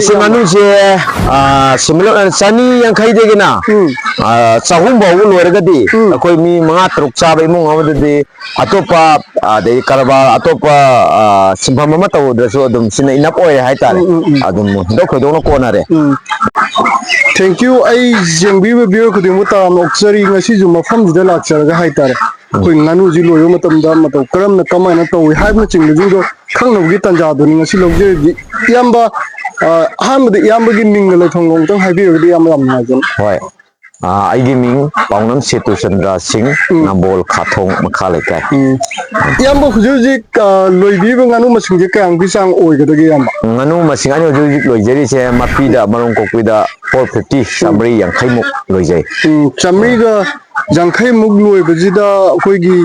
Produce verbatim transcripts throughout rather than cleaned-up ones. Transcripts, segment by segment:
ꯁꯤ ꯉꯥꯅꯨꯁꯦ, ꯑ, similar, ꯑ, ꯆꯅꯤ ꯌꯥꯡꯈꯩꯗꯒꯤꯅ, ꯎꯝ꯫ ꯑ, ꯆꯍꯨꯝ ꯐꯥꯎꯕ ꯂꯣꯏꯔꯒꯗꯤ, ꯎꯝ꯫ ꯑꯩꯈꯣꯏ ꯃꯤ ꯃꯉꯥ ꯇꯔꯨꯛ ꯆꯥꯕ ꯏꯃꯨꯡ ꯑꯃꯗꯗꯤ ꯑꯇꯣꯞꯄ, ꯑꯗꯩ ꯀꯔꯕꯥꯔ, ꯑꯇꯣꯞꯄ, ꯑ, ꯁꯤꯟꯐꯝ ꯑꯃ ꯇꯧꯗ꯭ꯔꯁꯨ ꯑꯗꯨꯝ ꯁꯤꯅ enough ꯑꯣꯏꯔꯦ ꯍꯥꯏꯇꯥꯔꯦ꯫ ꯎꯝ, ꯎꯝ, ꯎꯝ꯫ ꯑꯗꯨꯝ ꯍꯤꯟꯗꯣꯛ ꯈꯣꯏꯗꯣꯛꯅ ꯀꯣꯟꯅꯔꯦ꯫ ꯎꯝ꯫ Thank you꯫ ꯑꯩ ꯌꯦꯡꯕꯤꯕ viewer ꯈꯨꯗꯤꯡꯃꯛ ꯇꯔꯥꯝꯅ ꯑꯣꯛꯆꯔꯤ꯫ ꯉꯁꯤꯁꯨ ꯃꯐꯝꯁꯤꯗ ꯂꯥꯛꯆꯔꯒ ꯍꯥꯏꯇꯥꯔꯦ, ꯎꯝ꯫ ꯑꯩꯈꯣꯏ ꯉꯥꯅꯨꯁꯤ ꯂꯣꯏꯕ ꯃꯇꯝꯗ ꯃꯇꯧ ꯀꯔꯝꯅ, ꯀꯃꯥꯏꯅ ꯇꯧꯏ ꯍꯥꯏꯕꯅꯆꯤꯡꯕꯁꯤꯡꯗꯣ ꯈꯪꯅꯕꯒꯤ ꯇꯥꯟꯖꯥꯗꯨꯅꯤ ꯉꯁꯤ ꯂꯧꯖꯔꯤꯕꯁꯤ꯫ ꯏꯌꯥꯝꯕ, ꯑ, ꯑꯍꯥꯟꯕꯗ ꯏꯌꯥꯝꯕꯒꯤ ꯃꯤꯡꯒ ꯂꯩꯐꯝꯒ ꯑꯃꯨꯛꯇꯪ ꯍꯥꯏꯕꯤꯔꯒꯗꯤ ꯏꯌꯥꯝꯕ ꯌꯥꯝ ꯅꯨꯡꯉꯥꯏꯖꯒꯅꯤ꯫ ꯍꯣꯏ꯫ ꯑ, ꯑꯩꯒꯤ ꯃꯤꯡ ꯄꯥꯎꯅꯝ ꯁꯦꯇꯨꯆꯟꯗ꯭ꯔ ꯁꯤꯡ, ꯎꯝ꯫ ꯅꯝꯕꯣꯜ ꯈꯥꯊꯣꯡ ꯃꯈꯥ ꯂꯩꯀꯥꯏ꯫ ꯎꯝ꯫ ꯏꯌꯥꯝꯕ, ꯍꯧꯖꯤꯛ ꯍꯧꯖꯤꯛ, ꯑ, ꯂꯣꯏꯕꯤꯔꯤꯕ ꯉꯥꯅꯨ ꯃꯁꯤꯡꯁꯦ ꯀꯌꯥꯃꯨꯛꯀꯤ ꯆꯥꯡ ꯑꯣꯏꯒꯗꯒꯦ, ꯏꯌꯥꯝꯕ? ꯉꯥꯅꯨ ꯃꯁꯤꯡ ꯑꯩꯅ ꯍꯧꯖꯤꯛ ꯍꯧꯖꯤꯛ ꯂꯣꯏꯖꯔꯤꯁꯦ ꯃꯄꯤꯗ ꯃꯔꯨꯝ ꯀꯣꯛꯄꯤꯗ four fifty, ꯎꯝ꯫ ꯆꯥꯃꯔꯤ ꯌꯥꯡꯈꯩꯃꯨꯛ ꯂꯣꯏꯖꯩ꯫ ꯎꯝ, ꯆꯥꯃꯔꯤꯒ ꯌꯥꯡꯈꯩꯃꯨꯛ ꯂꯣꯏꯕꯁꯤꯗ ꯑꯩꯈꯣꯏꯒꯤ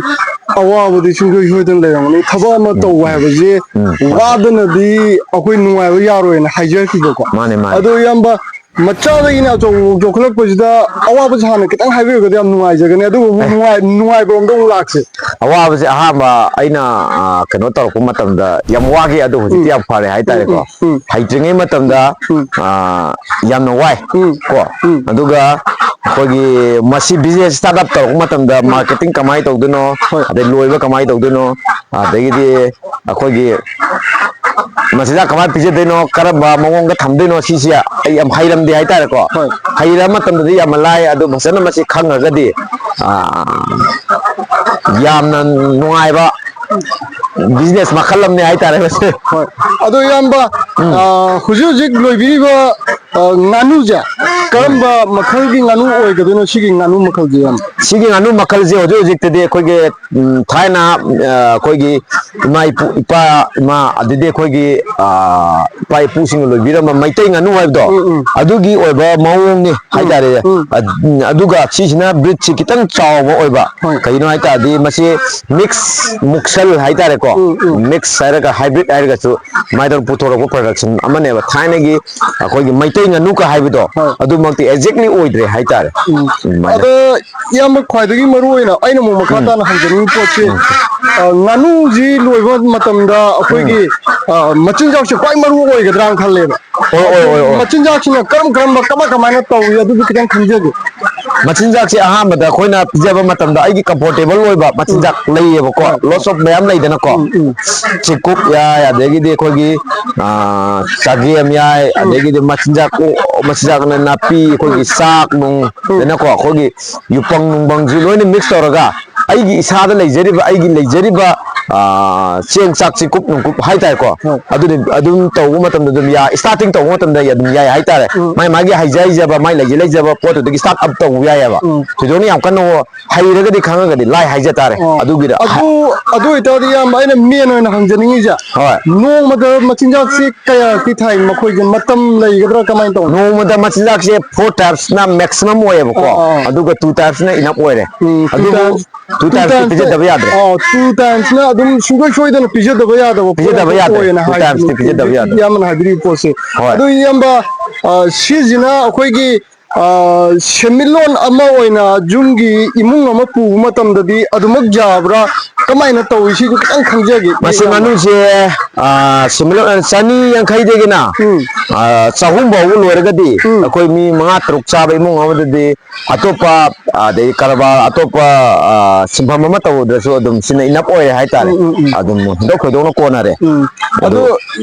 ꯑꯋꯥꯕꯗꯤ ꯁꯨꯡꯁꯣꯏ ꯁꯣꯏꯗꯅ ꯂꯩꯔꯝꯒꯅꯤ꯫ ꯊꯕꯛ ꯑꯃ ꯎꯝ꯫ ꯇꯧꯕ ꯍꯥꯏꯕꯁꯦ ꯎꯝ꯫ ꯋꯥꯗꯅꯗꯤ ꯑꯩꯈꯣꯏ ꯅꯨꯡꯉꯥꯏꯕ ꯌꯥꯔꯣꯏꯅ ꯍꯥꯏꯖꯔꯛꯈꯤꯕꯀꯣ꯫ ꯃꯥꯅꯦ, ꯃꯥꯅꯦ꯫ ꯑꯗꯣ ꯏꯌꯥꯝꯕ, ꯃꯆꯥꯗꯒꯤꯅ ꯑꯆꯧꯕ ꯆꯥꯎꯈꯠꯂꯛꯄꯁꯤꯗ ꯑꯋꯥꯕꯁꯦ ꯍꯥꯟꯅ ꯈꯤꯇꯪ ꯍꯥꯏꯕꯤꯔꯒꯗꯤ ꯌꯥꯝ ꯅꯨꯡꯉꯥꯏꯖꯒꯅꯤ꯫ ꯑꯗꯨꯒ ꯑꯃꯨꯛ ꯑꯦ꯫ ꯅꯨꯡꯉꯥꯏ-, ꯅꯨꯡꯉꯥꯏꯕꯔꯣꯝꯗ ꯑꯃꯨꯛ ꯂꯥꯛꯁꯦ꯫ ꯑꯋꯥꯕꯁꯦ ꯑꯍꯥꯟꯕ ꯑꯩꯅ, ꯑ, ꯀꯩꯅꯣ ꯇꯧꯔꯛꯄ ꯃꯇꯝꯗ ꯌꯥꯝ ꯋꯥꯈꯤ, ꯑꯗꯣ ꯍꯧꯖꯤꯛꯇꯤ ꯎꯝ꯫ ꯌꯥꯝ ꯐꯔꯦ ꯍꯥꯏꯇꯥꯔꯦꯀꯣ꯫ ꯎꯝ, ꯎꯝ, ꯎꯝ꯫ ꯍꯩꯇ꯭ꯔꯤꯉꯩ ꯃꯇꯝꯗ, ꯎꯝ꯫ ꯑ, ꯌꯥꯝꯅ ꯋꯥꯏ ꯎꯝ꯫ ꯀꯣ꯫ ꯎꯝ꯫ ꯑꯗꯨꯒ ꯑꯩꯈꯣꯏꯒꯤ ꯃꯁꯤ business startup ꯇꯧꯔꯛꯄ ꯃꯇꯝꯗ ꯎꯝ꯫ Marketing ꯀꯃꯥꯏꯅ ꯇꯧꯗꯣꯏꯅꯣ, ꯍꯣꯏ꯫ ꯑꯗꯩ ꯂꯣꯏꯕ ꯀꯃꯥꯏꯅ ꯇꯧꯗꯣꯏꯅꯣ, ꯑꯗꯒꯤꯗꯤ ꯑꯩꯈꯣꯏꯒꯤ ꯃꯆꯤꯟꯖꯥꯛ ꯀꯃꯥꯏꯅ ꯄꯤꯖꯗꯣꯏꯅꯣ, ꯀꯔꯝꯕ ꯃꯑꯣꯡꯗ ꯊꯝꯗꯣꯏꯅꯣ, ꯁꯤꯁꯦ ꯑꯩ ꯌꯥꯝ ꯍꯩꯔꯝꯗꯦ ꯍꯥꯏꯇꯥꯔꯦꯀꯣ꯫ ꯍꯣꯏ꯫ ꯍꯩꯔ ꯃꯇꯝꯗꯗꯤ ꯌꯥꯝꯅ ꯂꯥꯏ, ꯑꯗꯨ ꯐꯖꯅ ꯃꯁꯤ ꯈꯪꯉꯒꯗꯤ, ꯑꯥ, ꯌꯥꯝꯅ ꯅꯨꯡꯉꯥꯏꯕ business ꯃꯈꯜ ꯑꯃꯅꯦ ꯍꯥꯏꯇꯥꯔꯦ ꯃꯁꯤ꯫ ꯍꯣꯏ꯫ ꯑꯗꯣ ꯏꯌꯥꯝꯕ, ꯎꯝ꯫ ꯑꯥ, ꯍꯧꯖꯤꯛ ꯍꯧꯖꯤꯛ ꯂꯣꯏꯕꯤꯔꯤꯕ, ꯑꯥ, ꯉꯥꯅꯨꯁꯦ ꯀꯔꯝꯕ ꯃꯈꯜꯒꯤ ꯉꯥꯅꯨ ꯑꯣꯏꯒꯗꯣꯏꯅꯣ, ꯁꯤꯒꯤ ꯉꯥꯅꯨ ꯃꯈꯜꯁꯦ, ꯏꯌꯥꯝꯕ? ꯁꯤꯒꯤ ꯉꯥꯅꯨ ꯃꯈꯜꯁꯦ ꯍꯧꯖꯤꯛ ꯍꯧꯖꯤꯛꯇꯗꯤ ꯑꯩꯈꯣꯏꯒꯤ ꯎꯝ, ꯊꯥꯏꯅ, ꯑ, ꯑꯩꯈꯣꯏꯒꯤ ꯏꯃꯥ ꯏꯄꯨ-, ꯏꯄꯥ ꯏꯃꯥ, ꯑꯗꯨꯗꯤ ꯑꯩꯈꯣꯏꯒꯤ, ꯑ, ꯏꯄꯥ ꯏꯄꯨꯁꯤꯡꯅ ꯂꯣꯏꯕꯤꯔꯝꯕ ꯃꯩꯇꯩ ꯉꯥꯅꯨ ꯍꯥꯏꯕꯗꯣ, ꯎꯝ, ꯎꯝ꯫ ꯑꯗꯨꯒꯤ ꯑꯣꯏꯕ ꯃꯑꯣꯡꯅꯤ ꯎꯝ, ꯍꯥꯏꯇꯥꯔꯦ꯫ ꯎꯝ꯫ ꯑ-, ꯎꯝ, ꯑꯗꯨꯒ ꯁꯤꯁꯤꯅ breedꯁꯤ ꯈꯤꯇꯪ ꯆꯥꯎꯕ ꯑꯣꯏꯕ꯫ ꯍꯣꯏ꯫ ꯀꯩꯒꯤꯅꯣ ꯍꯥꯏ ꯇꯥꯔꯗꯤ ꯃꯁꯤ mix ꯃꯨꯛꯁꯜ ꯍꯥꯏꯇꯥꯔꯦꯀꯣ꯫ ꯎꯝ, ꯎꯝ꯫ Mix ꯍꯥꯏꯔꯒ, hybrid ꯍꯥꯏꯔꯒꯁꯨ ꯑꯗꯨꯃꯥꯏꯅ ꯇꯧꯔꯒ ꯄꯨꯊꯣꯔꯛꯄ production ꯑꯃꯅꯦꯕ꯫ ꯊꯥꯏꯅꯒꯤ ꯑꯩꯈꯣꯏꯒꯤ ꯃꯩꯇꯩ ꯉꯥꯅꯨꯒ ꯍꯥꯏꯕꯗꯣ, ꯍꯣꯏ꯫ ꯑꯗꯨꯃꯛꯇꯤ exactly ꯑꯣꯏꯗ꯭ꯔꯦ ꯍꯥꯏꯇꯥꯔꯦ꯫ ꯎꯝ꯫ ꯑꯗꯨꯃꯥꯏꯅ꯫ ꯑꯗꯣ ꯏꯌꯥꯝꯕ, ꯈ꯭ꯋꯥꯏꯗꯒꯤ ꯃꯔꯨ ꯑꯣꯏꯅ ꯑꯩꯅ ꯑꯃꯨꯛ ꯃꯈꯥ ꯎꯝ꯫ ꯇꯥꯅ ꯍꯪꯖꯅꯤꯡꯕ ꯄꯣꯠꯁꯤ, ꯎꯝ꯫ ꯑ, ꯉꯥꯅꯨꯁꯤ ꯂꯣꯏꯕ ꯃꯇꯝꯗ ꯑꯩꯈꯣꯏꯒꯤ, ꯎꯝ꯫ ꯑ, ꯃꯆꯤꯟꯖꯥꯛꯁꯦ ꯈ꯭ꯋꯥꯏ ꯃꯔꯨ ꯑꯣꯏꯒꯗ꯭ꯔꯥꯅ ꯈꯜꯂꯦꯕ꯫ ꯑꯣꯏ, ꯑꯣꯏ, ꯑꯣꯏ, ꯑꯣꯏ꯫ ꯃꯆꯤꯟꯖꯥꯛꯁꯤꯅ ꯀꯔꯝ ꯀꯔꯝꯕ, ꯀꯃꯥꯏ ꯀꯃꯥꯏꯅ ꯇꯧꯏ, ꯑꯗꯨꯁꯨ ꯈꯤꯇꯪ ꯈꯪꯖꯒꯦ꯫ ꯃꯆꯤꯟꯖꯥꯛꯁꯦ ꯑꯍꯥꯟꯕꯗ ꯑꯩꯈꯣꯏꯅ ꯄꯤꯖꯕ ꯃꯇꯝꯗ ꯑꯩꯒꯤ comfortable ꯑꯣꯏꯕ ꯃꯆꯤꯟꯖꯥꯛ ꯂꯩꯌꯦꯕꯀꯣ, lots of ꯃꯌꯥꯝ ꯂꯩꯗꯅꯀꯣ꯫ ꯎꯝ, ꯎꯝ꯫ ꯆꯦꯡꯀꯨꯞ ꯌꯥꯏ, ꯑꯗꯒꯤꯗꯤ ꯑꯩꯈꯣꯏꯒꯤ, ꯑ, ꯆꯒꯦꯝ ꯌꯥꯏ, ꯑꯗꯒꯤꯗꯤ ꯃꯆꯤꯟꯖꯥꯛ, ꯃꯆꯤꯟꯖꯥꯛꯅ ꯅꯥꯄꯤ, ꯑꯩꯈꯣꯏꯒꯤ ꯆꯥꯛ ꯅꯨꯡ, ꯑꯗꯩꯅꯀꯣ, ꯑꯩꯈꯣꯏꯒꯤ ꯌꯨꯄꯪ ꯅꯨꯡꯕꯪꯁꯤ ꯂꯣꯏꯅ mix ꯇꯧꯔꯒ ꯑꯩꯒꯤ ꯏꯁꯥꯗ ꯂꯩꯖꯔꯤꯕ, ꯑꯩꯒꯤ ꯂꯩꯖꯔꯤꯕ, ꯑ, ꯆꯦꯡ ꯆꯥꯛ ꯆꯦꯡꯀꯨꯞ ꯅꯨꯡꯀꯨꯞ ꯍꯥꯏꯇꯥꯔꯦꯀꯣ꯫ ꯍꯣꯏ꯫ ꯑꯗꯨꯗꯤ ꯑꯗꯨꯝ ꯇꯧꯕ ꯃꯇꯝꯗ ꯑꯗꯨꯝ ꯌꯥꯏ, starting ꯇꯧꯕ ꯃꯇꯝꯗ ꯑꯗꯨꯝ ꯌꯥꯏ ꯍꯥꯏꯇꯥꯔꯦ꯫ ꯎꯝ꯫ ꯃꯥꯏ ꯃꯥꯒꯤ ꯍꯩꯖ ꯍꯩꯖꯕ, ꯃꯥꯏ ꯂꯩꯖ ꯂꯩꯖꯕ ꯄꯣꯠꯇꯨꯗꯒꯤ start up ꯇꯧꯕ ꯌꯥꯏꯑꯕ꯫ ꯎꯝ꯫ ꯊꯣꯏꯗꯣꯛꯅ ꯌꯥꯝ ꯀꯟꯅ ꯍꯩꯔꯒꯗꯤ ꯈꯪꯉꯒꯗꯤ ꯂꯥꯏ ꯍꯥꯏꯖ ꯇꯥꯔꯦ꯫ ꯑꯣ꯫ ꯑꯗꯨꯒꯤꯗ ꯑꯗꯨ, ꯑꯗꯨ ꯑꯣꯏꯇꯥꯔꯗꯤ, ꯏꯌꯥꯝꯕ, ꯑꯩꯅ main ꯑꯣꯏꯅ ꯍꯪꯖꯅꯤꯡꯉꯤꯁꯦ, ꯍꯣꯏ꯫ ꯅꯣꯡꯃꯗ ꯃꯆꯤꯟꯖꯥꯛꯁꯤ ꯀꯌꯥꯔꯛꯇꯤ ꯊꯥꯏ? ꯃꯈꯣꯏꯁꯦ ꯃꯇꯝ ꯂꯩꯒꯗ꯭ꯔꯥ, ꯀꯃꯥꯏꯅ ꯇꯧꯅꯤ? ꯅꯣꯡꯃꯗ ꯃꯆꯤꯟꯖꯥꯛꯁꯦ four types ꯅ maximum ꯑꯣꯏꯌꯦꯕꯀꯣ꯫ ꯑꯥ, ꯑꯥ, ꯑꯥ꯫ ꯑꯗꯨꯒ two types ꯅ enough ꯑꯣꯏꯔꯦ꯫ ꯎꯝ, two ꯑꯗꯨꯕꯨ times, two two types T times ꯅ, ꯄꯤꯖꯗꯕ ꯌꯥꯗ꯭ꯔꯦ꯫ ꯑꯥ, two times ꯅ ꯑꯗꯨꯝ ꯁꯨꯡꯁꯣꯏ ꯁꯣꯏꯗꯅ ꯄꯤꯖꯗꯕ ꯌꯥꯗꯕ ꯄꯣꯠ ꯄꯤꯖꯗꯕ ꯑꯃꯈꯛ ꯌꯥꯗ꯭ꯔꯦ꯫ ꯑꯣꯏꯌꯦꯅ Two ꯍꯥꯏ, types ꯇꯤ ꯄꯤꯖꯗꯕ ꯌꯥꯗ꯭ꯔꯦ꯫ ꯏꯌꯥꯝꯕꯅ ꯍꯥꯏꯕꯤꯔꯤꯕ ꯄꯣꯠꯁꯦ꯫ ꯍꯣꯏ꯫ ꯑꯗꯨ ꯏꯌꯥꯝꯕ, ꯑ, ꯁꯤꯁꯤꯅ ꯑꯩꯈꯣꯏꯒꯤ, ꯑ, ꯁꯦꯟꯃꯤꯠꯂꯣꯟ ꯑꯃ ꯑꯣꯏꯅ ꯌꯨꯝꯒꯤ ꯏꯃꯨꯡ ꯑꯃ ꯄꯨꯕ ꯃꯇꯝꯗꯗꯤ ꯑꯗꯨꯃꯛ ꯌꯥꯕ꯭ꯔꯥ? ꯀꯃꯥꯏꯅ ꯇꯧꯏ? ꯁꯤꯁꯨ ꯈꯤꯇꯪ ꯈꯪꯖꯒꯦ, ꯃꯁꯤ ꯏꯌꯥꯝꯕ꯫ ꯉꯥꯅꯨꯁꯦ, ꯑ, ꯁꯦꯟꯃꯤꯠꯂꯣꯟ ꯆꯅꯤ ꯌꯥꯡꯈꯩꯗꯒꯤꯅ, ꯎꯝ꯫ ꯑ, ꯆꯍꯨꯝ ꯐꯥꯎꯕ ꯂꯣꯏꯔꯒꯗꯤ ꯎꯝ꯫ ꯑꯩꯈꯣꯏ ꯃꯤ ꯃꯉꯥ ꯇꯔꯨꯛ ꯆꯥꯕ ꯏꯃꯨꯡ ꯑꯃꯗꯗꯤ ꯑꯇꯣꯞꯄ, ꯑꯗꯩ ꯀꯔꯕꯥꯔ ꯑꯇꯣꯞꯄ, ꯑ, ꯁꯤꯟꯐꯝ ꯑꯃ ꯇꯧꯗ꯭ꯔꯁꯨ ꯑꯗꯨꯝ ꯁꯤꯅ enough ꯑꯣꯏꯔꯦ ꯍꯥꯏꯇꯥꯔꯦ꯫ ꯎꯝ, ꯎꯝ, ꯎꯝ꯫ ꯑꯗꯨꯝ ꯍꯦꯟꯗꯣꯛ ꯊꯣꯏꯗꯣꯛꯅ ꯀꯣꯟꯅꯔꯦ꯫ ꯎꯝ꯫ ꯑꯗꯨ, ꯑꯗꯨ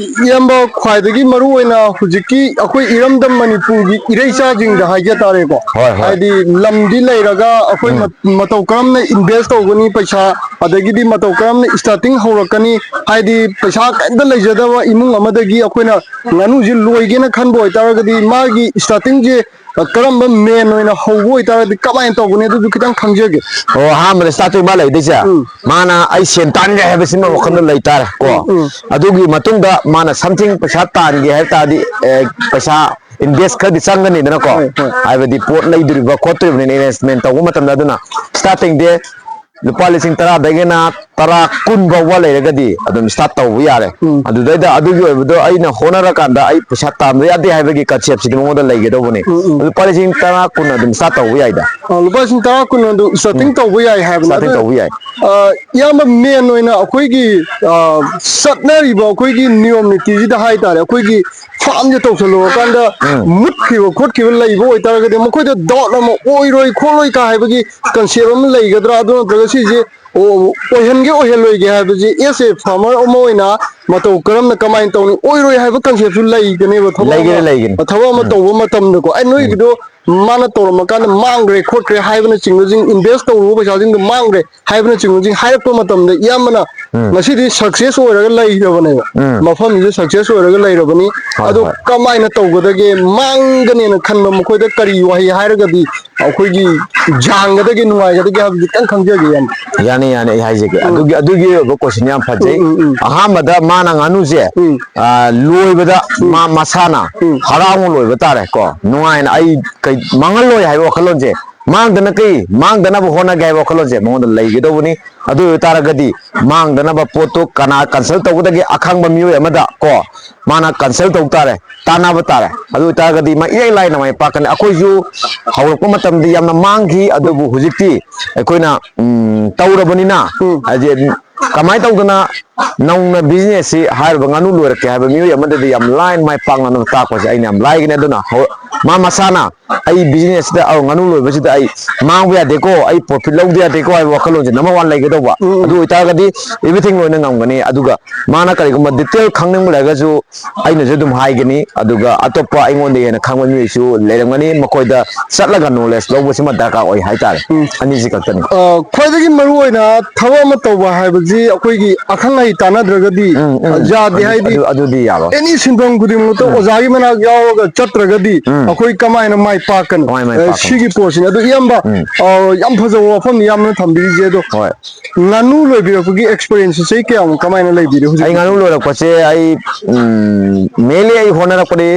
ꯏꯌꯥꯝꯕ, ꯈ꯭ꯋꯥꯏꯗꯒꯤ ꯃꯔꯨ ꯑꯣꯏꯅ ꯍꯧꯖꯤꯛꯀꯤ ꯑꯩꯈꯣꯏ ꯏꯔꯝꯗꯝ ꯃꯅꯤꯄꯨꯔꯒꯤ ꯏꯔꯩꯆꯥꯁꯤꯡꯗ ꯍꯥꯏꯖ ꯇꯥꯔꯦꯀꯣ꯫ ꯍꯣꯏ, ꯍꯣꯏ꯫ ꯍꯥꯏꯗꯤ ꯂꯝꯗꯤ ꯂꯩꯔꯒ ꯑꯩꯈꯣꯏ ꯎꯝ꯫ ꯃ-, ꯃꯇꯧ ꯀꯔꯝꯅ invest ꯇꯧꯒꯅꯤ ꯄꯩꯁꯥ, ꯑꯗꯒꯤꯗꯤ ꯃꯇꯧ ꯀꯔꯝꯅ starting ꯍꯧꯔꯛꯀꯅꯤ, ꯍꯥꯏꯗꯤ ꯄꯩꯁꯥ ꯀꯔꯤꯝꯇ ꯂꯩꯖꯗꯕ ꯏꯃꯨꯡ ꯑꯃꯗꯒꯤ ꯑꯩꯈꯣꯏꯅ ꯉꯥꯅꯨꯁꯤ ꯂꯣꯏꯒꯦꯅ ꯈꯟꯕ ꯑꯣꯏꯇꯥꯔꯒꯗꯤ ꯃꯥꯒꯤ starting ꯁꯦ ꯀꯔꯝꯕ main ꯑꯣꯏꯅ ꯍꯧꯕ ꯑꯣꯏꯇꯥꯔꯒꯗꯤ ꯀꯃꯥꯏꯅ ꯇꯧꯒꯅꯤ? ꯑꯗꯨꯁꯨ ꯈꯤꯇꯪ ꯈꯪꯖꯒꯦ꯫ ꯑꯣ, ꯑꯍꯥꯟꯕꯗ starting ꯃꯥ ꯂꯩꯗꯣꯏꯁꯦ, ꯎꯝ꯫ ꯃꯥꯅ ꯑꯩ ꯁꯦꯟ ꯇꯥꯟꯒꯦ ꯍꯥꯏꯕꯁꯤꯃ ꯋꯥꯈꯜꯗ ꯂꯩꯇꯥꯔꯦ ꯀꯣ꯫ ꯎꯝ, ꯎꯝ꯫ ꯑꯗꯨꯒꯤ ꯃꯇꯨꯡꯗ ꯃꯥꯅ something ꯄꯩꯁꯥ ꯇꯥꯟꯒꯦ ꯍꯥꯏꯕ ꯇꯥꯔꯗꯤ, ꯑꯦ, ꯄꯩꯁꯥ invest ꯈꯔꯗꯤ ꯆꯪꯒꯅꯤꯗꯅꯀꯣ꯫ ꯍꯣꯏ, ꯍꯣꯏ꯫ ꯍꯥꯏꯕꯗꯤ ꯄꯣꯠ ꯂꯩꯗꯣꯔꯤꯕ ꯈꯣꯠꯇꯣꯔꯤꯕꯅꯤꯅ arrangement ꯇꯧꯕ ꯃꯇꯝꯗ꯫ ꯑꯗꯨꯅ starting ꯗꯤ ꯂꯨꯄꯥ ꯂꯤꯁꯤꯡ ꯇꯔꯥꯗꯒꯤꯅ ꯇꯔꯥ, ꯀꯨꯟ ꯐꯥꯎꯕ ꯂꯩꯔꯒꯗꯤ ꯑꯗꯨꯝ start ꯇꯧꯕ ꯌꯥꯔꯦ꯫ ꯎꯝ꯫ ꯑꯗꯨꯗꯩꯗ ꯑꯗꯨꯒꯤ ꯑꯣꯏꯕꯗꯣ ꯑꯩꯅ ꯍꯣꯠꯅꯔꯀꯥꯟꯗ ꯑꯩ ꯄꯩꯁꯥ ꯇꯥꯟꯕ ꯌꯥꯗꯦ ꯍꯥꯏꯕꯒꯤ concept ꯁꯤꯗꯤ ꯃꯉꯣꯟꯗ ꯂꯩꯒꯗꯧꯕꯅꯤ꯫ ꯎꯝ, ꯎꯝ꯫ ꯂꯨꯄꯥ ꯂꯤꯁꯤꯡ ꯇꯔꯥ, ꯀꯨꯟ ꯑꯗꯨꯝ start ꯇꯧꯕ ꯌꯥꯏꯗ꯫ ꯑ, ꯂꯨꯄꯥ ꯂꯤꯁꯤꯡ ꯇꯔꯥ, ꯀꯨꯟ ꯑꯗꯨ starting ꯎꯝ꯫ ꯇꯧꯕ ꯌꯥꯏ ꯍꯥꯏꯕꯅꯤ꯫ Starting ꯑꯗꯨ, ꯇꯧꯕ ꯌꯥꯏ꯫ ꯑ, ꯏꯌꯥꯝꯕ, main ꯑꯣꯏꯅ ꯑꯩꯈꯣꯏꯒꯤ, ꯑ, ꯆꯠꯅꯔꯤꯕ ꯑꯩꯈꯣꯏꯒꯤ ꯅꯤꯌꯣꯝ ꯅꯤꯇꯤꯁꯤꯗ ꯍꯥꯏꯇꯥꯔꯦ, ꯑꯩꯈꯣꯏꯒꯤ farm ꯁꯦ ꯇꯧꯁꯜꯂꯨꯔꯀꯥꯟꯗ ꯎꯝ꯫ ꯃꯨꯠꯈꯤꯕ ꯈꯣꯠꯈꯤꯕ ꯂꯩꯕ ꯑꯣꯏꯇꯥꯔꯒꯗꯤ ꯃꯈꯣꯏꯗ doubt ꯑꯃ, ꯑꯣꯏꯔꯣꯏ ꯈꯣꯠꯂꯣꯏ ꯀ ꯍꯥꯏꯕꯒꯤ concept ꯑꯃ ꯂꯩꯒꯗ꯭ꯔꯥ? ꯑꯗꯨ ꯅꯠꯇ꯭ꯔꯒ ꯁꯤꯁꯦ ꯑꯣ, ꯑꯣꯏꯍꯟꯒꯦ ꯑꯣꯏꯍꯜꯂꯣꯏꯒꯦ ꯍꯥꯏꯕꯁꯤ as a farmer ꯑꯃ ꯑꯣꯏꯅ ꯃꯇꯧ ꯀꯔꯝꯅ ꯀꯃꯥꯏꯅ ꯇꯧꯅꯤ? ꯑꯣꯏꯔꯣꯏ ꯍꯥꯏꯕ concept ꯁꯨ ꯂꯩꯒꯅꯦꯕ꯫ ꯊꯕꯛ ꯂꯩꯒꯅꯤ, ꯑꯃ, ꯂꯩꯒꯅꯤ꯫ ꯊꯕꯛ ꯑꯃ ꯎꯝ꯫ ꯇꯧꯕ ꯃꯇꯝꯗꯀꯣ, "ꯑꯩ, ꯎꯝ꯫ ꯅꯣꯏꯒꯤꯗꯣ ꯃꯥꯅ ꯇꯧꯔꯝꯃꯀꯥꯟꯗ ꯃꯥꯡꯈ꯭ꯔꯦ ꯈꯣꯠꯈ꯭ꯔꯦ" ꯍꯥꯏꯕꯅꯆꯤꯡꯕꯁꯤꯡ, invest ꯇꯧꯔꯨꯕ ꯄꯩꯁꯥꯁꯤꯡꯗꯣ ꯃꯥꯡꯈ꯭ꯔꯦ ꯍꯥꯏꯕꯅꯆꯤꯡꯕꯁꯤꯡ ꯍꯥꯏꯔꯛꯄ ꯃꯇꯝꯗ, ꯏꯌꯥꯝꯕꯅ ꯎꯝ꯫ ꯉꯁꯤꯗꯤ success ꯑꯣꯏꯔꯒ ꯂꯩꯔꯕꯅꯦꯕ꯫ ꯎꯝ꯫ ꯃꯐꯝꯁꯤꯗ success ꯑꯣꯏꯔꯒ ꯂꯩꯔꯕꯅꯤ꯫ ꯍꯣꯏ, ꯑꯗꯣ ꯍꯣꯏ꯫ ꯀꯃꯥꯏꯅ ꯇꯧꯒꯗꯒꯦ? ꯃꯥꯡꯒꯅꯦꯅ ꯈꯟꯕ ꯃꯈꯣꯏꯗ ꯀꯔꯤ ꯋꯥꯍꯩ ꯍꯥꯏꯔꯒꯗꯤ ꯑꯩꯈꯣꯏꯒꯤ ꯌꯥꯡꯒꯗꯒꯦ, ꯅꯨꯡꯉꯥꯏꯒꯗꯒꯦ ꯍꯥꯏꯕꯗꯨ ꯈꯤꯇꯪ ꯈꯪꯖꯒꯦ, ꯏꯌꯥꯝꯕ꯫ ꯌꯥꯅꯤ, ꯌꯥꯅꯤ, ꯑꯩ ꯍꯥꯏꯖꯒꯦ꯫ ꯎꯝ꯫ ꯑꯗꯨꯒꯤ, ꯑꯗꯨꯒꯤ ꯑꯣꯏꯕ question ꯌꯥꯝ ꯐꯖꯩ꯫ ꯎꯝ, ꯎꯝ, ꯎꯝ꯫ ꯑꯍꯥꯟꯕꯗ ꯃꯥꯅ ꯉꯥꯅꯨꯁꯦ, ꯎꯝ꯫ ꯑ, ꯂꯣꯏꯕꯗ ꯎꯝ꯫ ꯃꯥ ꯃꯁꯥꯅ ꯎꯝ꯫ ꯍꯔꯥꯎꯅ ꯂꯣꯏꯕ ꯇꯥꯔꯦ ꯀꯣ꯫ ꯅꯨꯡꯉꯥꯏꯅ ꯑꯩ ꯀꯩ ꯃꯥꯡꯍꯜꯂꯣꯏ ꯍꯥꯏꯕ ꯋꯥꯈꯜꯂꯣꯟꯁꯦ, ꯃꯥꯡꯗꯅ ꯀꯩ, ꯃꯥꯡꯗꯅꯕ ꯍꯣꯠꯅꯒꯦ ꯍꯥꯏꯕ ꯋꯥꯈꯜꯂꯣꯟꯁꯦ ꯃꯉꯣꯟꯗ ꯂꯩꯒꯗꯧꯕꯅꯤ꯫ ꯑꯗꯨ ꯑꯣꯏ ꯇꯥꯔꯒꯗꯤ ꯃꯥꯡꯗꯅꯕ ꯄꯣꯠꯇꯨ ꯀꯅꯥ consult ꯇꯧꯒꯗꯒꯦ? ꯑꯈꯪꯕ ꯃꯤꯑꯣꯏ ꯑꯃꯗ ꯀꯣ, ꯃꯥꯅ consult ꯇꯧ ꯇꯥꯔꯦ, ꯇꯥꯟꯅꯕ ꯇꯥꯔꯦ꯫ ꯑꯗꯨ ꯑꯣꯏ ꯇꯥꯔꯒꯗꯤ ꯃꯥ ꯏꯔꯥꯏ ꯂꯥꯏꯅ ꯃꯥꯏ ꯄꯥꯛꯀꯅꯤ꯫ ꯑꯩꯈꯣꯏꯁꯨ ꯍꯧꯔꯛꯄ ꯃꯇꯝꯗꯤ ꯌꯥꯝꯅ ꯃꯥꯡꯈꯤ, ꯑꯗꯨꯕꯨ ꯍꯧꯖꯤꯛꯇꯤ ꯑꯩꯈꯣꯏꯅ, ꯎꯝ, ꯇꯧꯔꯕꯅꯤꯅ, ꯎꯝ꯫ ꯍꯥꯏꯗꯤ, ꯀꯃꯥꯏꯅ ꯇꯧꯗꯅ ꯅꯧꯅ business ꯁꯤ ꯍꯥꯏꯔꯤꯕ ꯉꯥꯅꯨ ꯂꯣꯏꯔꯛꯀꯦ ꯍꯥꯏꯕ ꯃꯤꯑꯣꯏ ꯑꯃꯗꯗꯤ ꯌꯥꯝ ꯂꯥꯏꯅ ꯃꯥꯏ ꯄꯥꯛꯅꯅꯕ ꯇꯥꯛꯄꯁꯦ ꯑꯩꯅ ꯌꯥꯝ ꯂꯥꯏꯒꯅꯤ꯫ ꯑꯗꯨꯅ ꯍꯧ-, ꯃꯥ ꯃꯁꯥꯅ ꯑꯩ business ꯁꯤꯗ, ꯑꯧ, ꯉꯥꯅꯨ ꯂꯣꯏꯕꯁꯤꯗ ꯑꯩ ꯃꯥꯡꯕ ꯌꯥꯗꯦꯀꯣ, ꯑꯩ profit ꯂꯧꯗ ꯌꯥꯗꯦꯀꯣ ꯍꯥꯏꯕ ꯋꯥꯈꯜꯂꯣꯟꯁꯦ number one ꯂꯩꯒꯗꯧꯕ꯫ ꯎꯝ, ꯎꯝ꯫ ꯑꯗꯨ ꯑꯣꯏꯇꯥꯔꯒꯗꯤ everything ꯂꯣꯏꯅ ꯉꯝꯒꯅꯤ꯫ ꯑꯗꯨꯒ ꯃꯥꯅ ꯀꯔꯤꯒꯨꯝꯕ detail ꯈꯪꯅꯤꯡꯕ ꯂꯩꯔꯒꯁꯨ ꯑꯩꯅꯁꯨ ꯑꯗꯨꯝ ꯍꯥꯏꯒꯅꯤ꯫ ꯑꯗꯨꯒ ꯑꯇꯣꯞꯄ ꯑꯩꯉꯣꯟꯗ ꯍꯦꯟꯅ ꯈꯪꯕ ꯃꯤꯑꯣꯏꯁꯨ ꯂꯩꯔꯝꯒꯅꯤ, ꯃꯈꯣꯏꯗ ꯆꯠꯂꯒ knowledge ꯂꯧꯕꯁꯤꯃ ꯗꯔꯀꯥꯔ ꯑꯣꯏ ꯍꯥꯏꯇꯥꯔꯦ꯫ ꯎꯝ꯫ ꯑꯅꯤꯁꯤ ꯈꯛꯇꯅꯤ꯫ ꯑ, ꯈ꯭ꯋꯥꯏꯗꯒꯤ ꯃꯔꯨ ꯑꯣꯏꯅ ꯊꯕꯛ ꯑꯃ ꯇꯧꯕ ꯍꯥꯏꯕꯁꯤ ꯑꯩꯈꯣꯏꯒꯤ ꯑꯈꯪ ꯑꯍꯩ ꯇꯥꯟꯅꯗ꯭ꯔꯒꯗꯤ, ꯎꯝ, ꯎꯝ꯫ ꯌꯥꯗꯦ꯫ ꯑꯗꯨ, ꯍꯥꯏꯗꯤ ꯑꯗꯨ, ꯑꯗꯨꯗꯤ ꯌꯥꯔꯣꯏ꯫ Any ꯁꯤꯟꯐꯝ ꯈꯨꯗꯤꯡꯃꯛꯇ ꯎꯝ꯫ ꯑꯣꯖꯥꯒꯤ ꯃꯅꯥꯛ ꯌꯥꯎꯔꯒ ꯆꯠꯇ꯭ꯔꯒꯗꯤ ꯎꯝ꯫ ꯑꯩꯈꯣꯏ ꯀꯃꯥꯏꯅ ꯃꯥꯏ ꯄꯥꯛꯀꯅꯤ? ꯀꯃꯥꯏ ꯃꯥꯏ ꯑ, ꯄꯥꯛꯀꯅꯤ? ꯁꯤꯒꯤ ꯄꯣꯠꯁꯤꯅꯤ꯫ ꯑꯗꯨ ꯏꯌꯥꯝꯕ, ꯎꯝ꯫ ꯑ, ꯌꯥꯝ ꯐꯖꯕ ꯋꯥꯐꯝꯅꯤ ꯏꯌꯥꯝꯕꯅ ꯊꯝꯕꯤꯔꯤꯁꯦ꯫ ꯑꯗꯣ ꯍꯣꯏ꯫ ꯉꯥꯅꯨ ꯂꯣꯏꯕꯤꯔꯛꯄꯒꯤ experience ꯁꯦ ꯆꯍꯤ ꯀꯌꯥꯃꯨꯛ ꯀꯃꯥꯏꯅ ꯂꯩꯕꯤꯔꯦ ꯍꯧꯖꯤꯛ? ꯑꯩ ꯉꯥꯅꯨ ꯂꯣꯏꯔꯛꯄꯁꯦ ꯑꯩ, ꯎꯝ, mainly ꯑꯩ ꯍꯣꯠꯅꯔꯛꯄꯗꯤ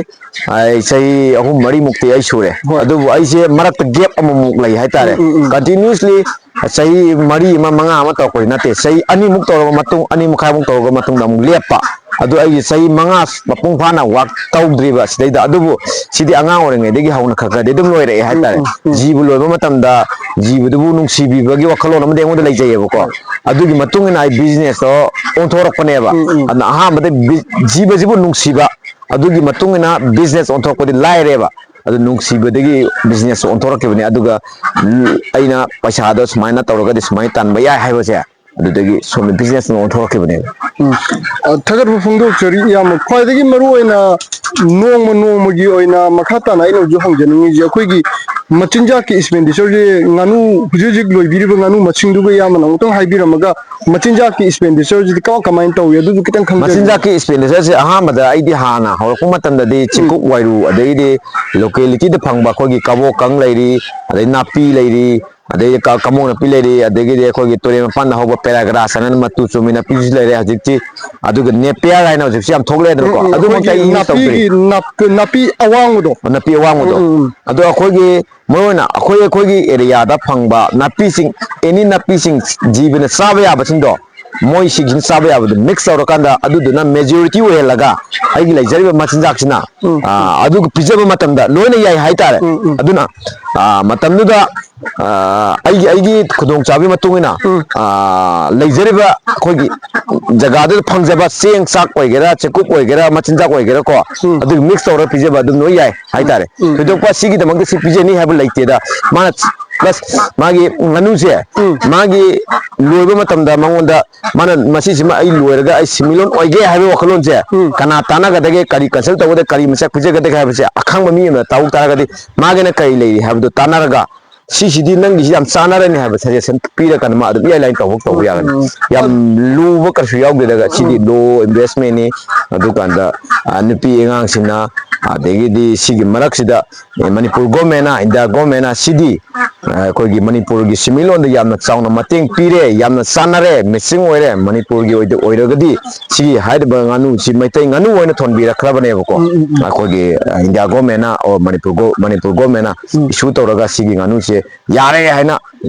ꯑꯩ ꯆꯍꯤ ꯑꯍꯨꯝ ꯃꯔꯤꯃꯨꯛꯇꯤ ꯑꯩ ꯁꯨꯔꯦ꯫ ꯍꯣꯏ꯫ ꯑꯗꯨꯕꯨ ꯑꯩꯁꯦ ꯃꯔꯛꯇ gap ꯑꯃꯃꯨꯛ ꯂꯩ ꯍꯥꯏꯇꯥꯔꯦ꯫ ꯎꯝ, ꯎꯝ, ꯎꯝ꯫ Continuously ꯆꯍꯤ ꯃꯔꯤ ꯑꯃ, ꯃꯉꯥ ꯑꯃ ꯇꯧꯔꯛꯄꯗꯤ ꯅꯠꯇꯦ, ꯆꯍꯤ ꯑꯅꯤꯃꯨꯛ ꯇꯧꯔꯕ ꯃꯇꯨꯡ, ꯑꯅꯤ ꯃꯈꯥꯏꯃꯨꯛ ꯇꯧꯔꯕ ꯃꯇꯨꯡꯗ ꯑꯃꯨꯛ ꯂꯦꯞꯄ꯫ ꯑꯗꯨ ꯑꯩꯒꯤ ꯆꯍꯤ ꯃꯉꯥ ꯃꯄꯨꯡ ꯐꯥꯅ ꯋꯥꯛ ꯇꯧꯗ꯭ꯔꯤꯕ ꯁꯤꯗꯩꯗ꯫ ꯑꯗꯨꯕꯨ ꯁꯤꯗꯤ ꯑꯉꯥꯡ ꯑꯣꯏꯔꯤꯉꯩꯗꯒꯤ ꯍꯧꯅ ꯈꯔ ꯈꯔꯗꯤ ꯑꯗꯨꯝ ꯂꯣꯏꯔꯛꯑꯦ ꯍꯥꯏꯇꯥꯔꯦ꯫ ꯎꯝ, ꯎꯝ, ꯎꯝ꯫ ꯖꯤꯕ ꯂꯣꯏꯕ ꯃꯇꯝꯗ ꯖꯤꯕꯗꯨꯕꯨ ꯅꯨꯡꯁꯤꯕꯤꯕꯒꯤ ꯋꯥꯈꯜꯂꯣꯟ ꯑꯃꯗꯤ ꯑꯩꯉꯣꯟꯗ ꯂꯩꯖꯩꯌꯦꯕꯀꯣ꯫ ꯍꯣꯏ꯫ ꯑꯗꯨꯒꯤ ꯃꯇꯨꯡ ꯏꯟꯅ ꯑꯩ ꯕꯤꯖꯤꯅꯦꯁꯇꯣ ꯑꯣꯟꯊꯣꯔꯛꯄꯅꯦꯕ꯫ ꯎꯝ, ꯎꯝ꯫ ꯑꯗꯨꯅ ꯑꯍꯥꯟꯕꯗ ꯕꯤ-, ꯖꯤꯕꯁꯤꯕꯨ ꯅꯨꯡꯁꯤꯕ, ꯑꯗꯨꯒꯤ ꯃꯇꯨꯡ ꯏꯟꯅ ꯕꯤꯖꯤꯅꯦꯁ ꯑꯣꯟꯊꯣꯔꯛꯄꯗꯤ ꯂꯥꯏꯔꯦꯕ꯫ ꯑꯗꯨ ꯅꯨꯡꯁꯤꯕꯗꯒꯤ ꯕꯤꯖꯤꯅꯦꯁ ꯑꯣꯟꯊꯣꯔꯛꯈꯤꯕꯅꯤ꯫ ꯑꯗꯨꯒ ꯑꯩꯅ ꯄꯩꯁꯥꯗꯣ ꯁꯨꯃꯥꯏꯅ ꯇꯧꯔꯒꯗꯤ ꯁꯨꯃꯥꯏꯅ ꯇꯥꯟꯕ ꯌꯥꯏ ꯍꯥꯏꯕꯁꯦ, ꯑꯗꯨꯗꯒꯤ ꯁꯣꯝꯗ ꯕꯤꯖꯤꯅꯦꯁ ꯑꯣꯟꯊꯣꯔꯛꯈꯤꯕꯅꯦꯕ꯫ ꯎꯝ꯫ ꯑ, ꯊꯥꯒꯠꯄ ꯐꯣꯡꯗꯣꯛꯆꯔꯤ, ꯏꯌꯥꯝꯕ꯫ ꯈ꯭ꯋꯥꯏꯗꯒꯤ ꯃꯔꯨ ꯑꯣꯏꯅ ꯅꯣꯡꯃ ꯅꯣꯡꯃꯒꯤ ꯑꯣꯏꯅ ꯃꯈꯥ ꯇꯥꯅ ꯑꯩꯅ ꯍꯧꯖꯤꯛ ꯍꯪꯖꯅꯤꯡꯉꯤꯁꯦ, ꯑꯩꯈꯣꯏꯒꯤ ꯃꯆꯤꯟꯖꯥꯛꯀꯤ ꯑꯦꯛꯁꯄꯦꯟꯗꯤꯆꯔꯁꯦ, ꯉꯥꯅꯨ, ꯍꯧꯖꯤꯛ ꯍꯧꯖꯤꯛ ꯂꯣꯏꯕꯤꯔꯤꯕ ꯉꯥꯅꯨ ꯃꯁꯤꯡꯗꯨꯒ ꯏꯌꯥꯝꯕꯅ ꯑꯃꯨꯛꯇꯪ ꯍꯥꯏꯕꯤꯔꯝꯃꯒ, ꯃꯆꯤꯟꯖꯥꯛꯀꯤ ꯑꯦꯛꯁꯄꯦꯟꯗꯤꯆꯔꯁꯤꯗꯤ ꯀꯃꯥꯏ ꯀꯃꯥꯏꯅ ꯇꯧꯏ, ꯑꯗꯨꯁꯨ ꯈꯤꯇꯪ ꯈꯪꯖꯅꯤꯡꯉꯤ꯫ ꯃꯆꯤꯟꯖꯥꯛꯀꯤ ꯑꯦꯛꯁꯄꯦꯟꯗꯤꯆꯔꯁꯦ ꯑꯍꯥꯟꯕꯗ ꯑꯩꯗꯤ ꯍꯥꯟꯅ ꯍꯧꯔꯛꯄ ꯃꯇꯝꯗꯗꯤ ꯎꯝ꯫ ꯆꯦꯡꯀꯨꯞ ꯋꯥꯏꯔꯨ, ꯑꯗꯩꯗꯤ ꯂꯣꯀꯦꯂꯤꯇꯤꯗ ꯐꯪꯕ ꯑꯩꯈꯣꯏꯒꯤ ꯀꯕꯣꯛ ꯀꯪ ꯂꯩꯔꯤ, ꯑꯗꯩ ꯅꯥꯄꯤ ꯂꯩꯔꯤ, ꯑꯗꯩ ꯀ-, ꯀꯕꯣꯛ ꯅꯥꯄꯤ ꯂꯩꯔꯤ, ꯑꯗꯒꯤꯗꯤ ꯑꯩꯈꯣꯏꯒꯤ ꯇꯨꯔꯦꯜ ꯃꯄꯥꯟꯗ ꯍꯧꯕ ꯄꯦꯔꯥꯒ꯭ꯔꯥꯁ ꯍꯥꯏꯅ ꯃꯇꯨ ꯆꯨꯝꯃꯤ ꯅꯥꯄꯤꯁꯨ ꯂꯩꯔꯦ ꯍꯧꯖꯤꯛꯇꯤ꯫ ꯑꯗꯨꯒ ꯅꯦꯄꯤꯌꯔ ꯍꯥꯏꯅ ꯍꯧꯖꯤꯛꯁꯤ ꯌꯥꯝ ꯊꯣꯛꯂꯛꯑꯦꯗꯅꯀꯣ꯫ ꯎꯝ, ꯎꯝ, ꯑꯗꯨꯃꯛꯇꯤ ꯑꯩꯈꯣꯏꯒꯤ ꯑꯩ ꯌꯨꯁ ꯇꯧꯗ꯭ꯔꯤ꯫ ꯅꯥꯄꯤꯒꯤ ꯅꯥꯞ-, ꯅꯥꯄꯤ ꯑꯋꯥꯡꯕꯗꯣ꯫ ꯅꯥꯄꯤ ꯑꯋꯥꯡꯕꯗꯣ꯫ ꯎꯝ, ꯎꯝ, ꯎꯝ꯫ ꯑꯗꯣ ꯑꯩꯈꯣꯏꯒꯤ ꯃꯔꯨꯑꯣꯏꯅ ꯑꯩꯈꯣꯏ, ꯑꯩꯈꯣꯏꯒꯤ ꯑꯦꯔꯤꯌꯥꯗ ꯐꯪꯕ ꯅꯥꯄꯤꯁꯤꯡ, ꯑꯦꯅꯤ ꯅꯥꯄꯤꯁꯤꯡ, ꯖꯤꯕꯅ ꯆꯥꯕ ꯌꯥꯕꯁꯤꯡꯗꯣ, ꯃꯣꯏ ꯁꯤꯡꯁꯤꯅ ꯆꯥꯕ ꯌꯥꯕꯗꯣ ꯃꯤꯛꯁ ꯇꯧꯔꯀꯥꯟꯗ ꯑꯗꯨꯗꯨꯅ ꯃꯦꯖꯣꯔꯤꯇꯤ ꯑꯣꯏꯍꯜꯂꯒ ꯑꯩꯒꯤ ꯂꯩꯖꯔꯤꯕ ꯃꯆꯤꯟꯖꯥꯛꯁꯤꯅ, ꯎꯝ, ꯑ, ꯎꯝ꯫ ꯑꯗꯨꯒ ꯄꯤꯖꯕ ꯃꯇꯝꯗ ꯂꯣꯏꯅ ꯌꯥꯏ ꯍꯥꯏꯇꯥꯔꯦ꯫ ꯎꯝ, ꯎꯝ꯫ ꯑꯗꯨꯅ, ꯑ, ꯃꯇꯝꯗꯨꯗ, ꯑ, ꯑꯩꯒꯤ, ꯑꯩꯒꯤ ꯈꯨꯗꯣꯡꯆꯥꯕꯒꯤ ꯃꯇꯨꯡ ꯏꯟꯅ, ꯎꯝ꯫ ꯑ, ꯂꯩꯖꯔꯤꯕ ꯑꯩꯈꯣꯏꯒꯤ ꯖꯒꯥꯗꯨꯗ ꯐꯪꯖꯕ ꯆꯦꯡ ꯆꯥꯛ ꯑꯣꯏꯒꯦꯔꯥ, ꯆꯦꯡꯀꯨꯞ ꯑꯣꯏꯒꯦꯔꯥ, ꯃꯆꯤꯟꯖꯥꯛ ꯑꯣꯏꯒꯦꯔꯥꯀꯣ, ꯎꯝ꯫ ꯑꯗꯨꯒꯤ ꯃꯤꯛꯁ ꯇꯧꯔꯒ ꯄꯤꯖꯕ ꯑꯗꯨꯝ ꯂꯣꯏ ꯌꯥꯏ ꯍꯥꯏꯇꯥꯔꯦ꯫ ꯎꯝ꯫ ꯊꯣꯏꯗꯣꯛꯄ ꯁꯤꯒꯤꯗꯃꯛꯇ ꯁꯤ ꯄꯤꯖꯅꯤ ꯍꯥꯏꯕ ꯂꯩꯇꯦꯗ꯫ ꯃꯥꯅ ꯄ꯭ꯂꯁ ꯃꯥꯒꯤ ꯉꯥꯅꯨꯁꯦ, ꯎꯝ꯫ ꯃꯥꯒꯤ ꯂꯣꯏꯕ ꯃꯇꯝꯗ ꯃꯉꯣꯟꯗ ꯃꯥꯅ ꯃꯁꯤꯁꯤꯃ ꯑꯩ ꯂꯣꯏꯔꯒ ꯑꯩ ꯁꯤꯃꯤꯂꯣꯟ ꯑꯣꯏꯒꯦ ꯍꯥꯏꯕ ꯋꯥꯈꯜꯂꯣꯟꯁꯦ ꯎꯝ꯫ ꯀꯅꯥ ꯇꯥꯟꯅꯒꯗꯒꯦ, ꯀꯔꯤ ꯀꯟꯁꯜ ꯇꯧꯒꯗꯒꯦ, ꯀꯔꯤ ꯃꯆꯥꯛ ꯄꯤꯖꯒꯗꯒꯦ ꯍꯥꯏꯕꯁꯦ ꯑꯈꯪꯕ ꯃꯤ ꯑꯃꯗ ꯇꯧ ꯇꯥꯔꯒꯗꯤ ꯃꯥꯒꯤꯅ ꯀꯔꯤ ꯂꯩꯔꯤ ꯍꯥꯏꯕꯗꯨ ꯇꯥꯟꯅꯔꯒ ꯁꯤꯁꯤꯗꯤ ꯅꯪꯒꯤꯁꯤ ꯌꯥꯝ ꯆꯥꯟꯅꯔꯅꯤ ꯍꯥꯏꯕ ꯁꯖꯦꯁꯟ ꯄꯤꯔꯀꯥꯟꯗ ꯃꯥ ꯑꯗꯨꯝ ꯏꯔꯥꯏ ꯂꯥꯏꯅ ꯇꯧꯕ ꯇꯧꯕ ꯌꯥꯒꯅꯤ꯫ ꯎꯝ꯫ ꯌꯥꯝ ꯂꯨꯕ ꯀꯔꯤꯁꯨ ꯌꯥꯎꯗꯦꯗ ꯁꯤꯗꯤ ꯎꯝ꯫ ꯂꯣ ꯏꯟꯚꯦꯁꯃꯦꯟꯅꯤ꯫ ꯑꯗꯨꯀꯥꯟꯗ, ꯑ, ꯅꯨꯄꯤ ꯑꯉꯥꯡꯁꯤꯡꯅ ꯑꯗꯒꯤꯗꯤ ꯁꯤꯒꯤ ꯃꯔꯛꯁꯤꯗ, ꯑꯦ, ꯃꯅꯤꯄꯨꯔ ꯒꯣꯔꯃꯦꯟꯅ, ꯏꯟꯗꯤꯌꯥ ꯒꯣꯔꯃꯦꯟꯅ ꯁꯤꯗꯤ, ꯑ, ꯑꯩꯈꯣꯏꯒꯤ ꯃꯅꯤꯄꯨꯔꯒꯤ ꯁꯦꯟꯃꯤꯠꯂꯣꯟꯗ ꯌꯥꯝꯅ ꯆꯥꯎꯅ ꯃꯇꯦꯡ ꯄꯤꯔꯦ, ꯌꯥꯝꯅ ꯆꯥꯟꯅꯔꯦ, ꯃꯦꯆꯤꯡ ꯑꯣꯏꯔꯦ, ꯃꯅꯤꯄꯨꯔꯒꯤ ꯑꯣꯏꯗ-, ꯑꯣꯏꯔꯒꯗꯤ ꯁꯤꯒꯤ ꯍꯥꯏꯔꯤꯕ ꯉꯥꯅꯨꯁꯤ ꯃꯩꯇꯩ ꯉꯥꯅꯨ ꯑꯣꯏꯅ ꯊꯣꯟꯕꯤꯔꯛꯈ꯭ꯔꯕꯅꯦꯕꯀꯣ꯫ ꯎꯝ, ꯎꯝ, ꯎꯝ꯫ ꯑꯩꯈꯣꯏꯒꯤ, ꯑ, ꯏꯟꯗꯤꯌꯥ ꯒꯣꯔꯃꯦꯟꯅ, ꯑꯣ, ꯃꯅꯤꯄꯨꯔ ꯒꯣ-, ꯃꯅꯤꯄꯨꯔ ꯒꯣꯔꯃꯦꯟꯅ ꯎꯝ꯫ ꯏꯁꯨ ꯇꯧꯔꯒ ꯁꯤꯒꯤ ꯉꯥꯅꯨꯁꯦ ꯌꯥꯔꯦ ꯍꯥꯏꯅ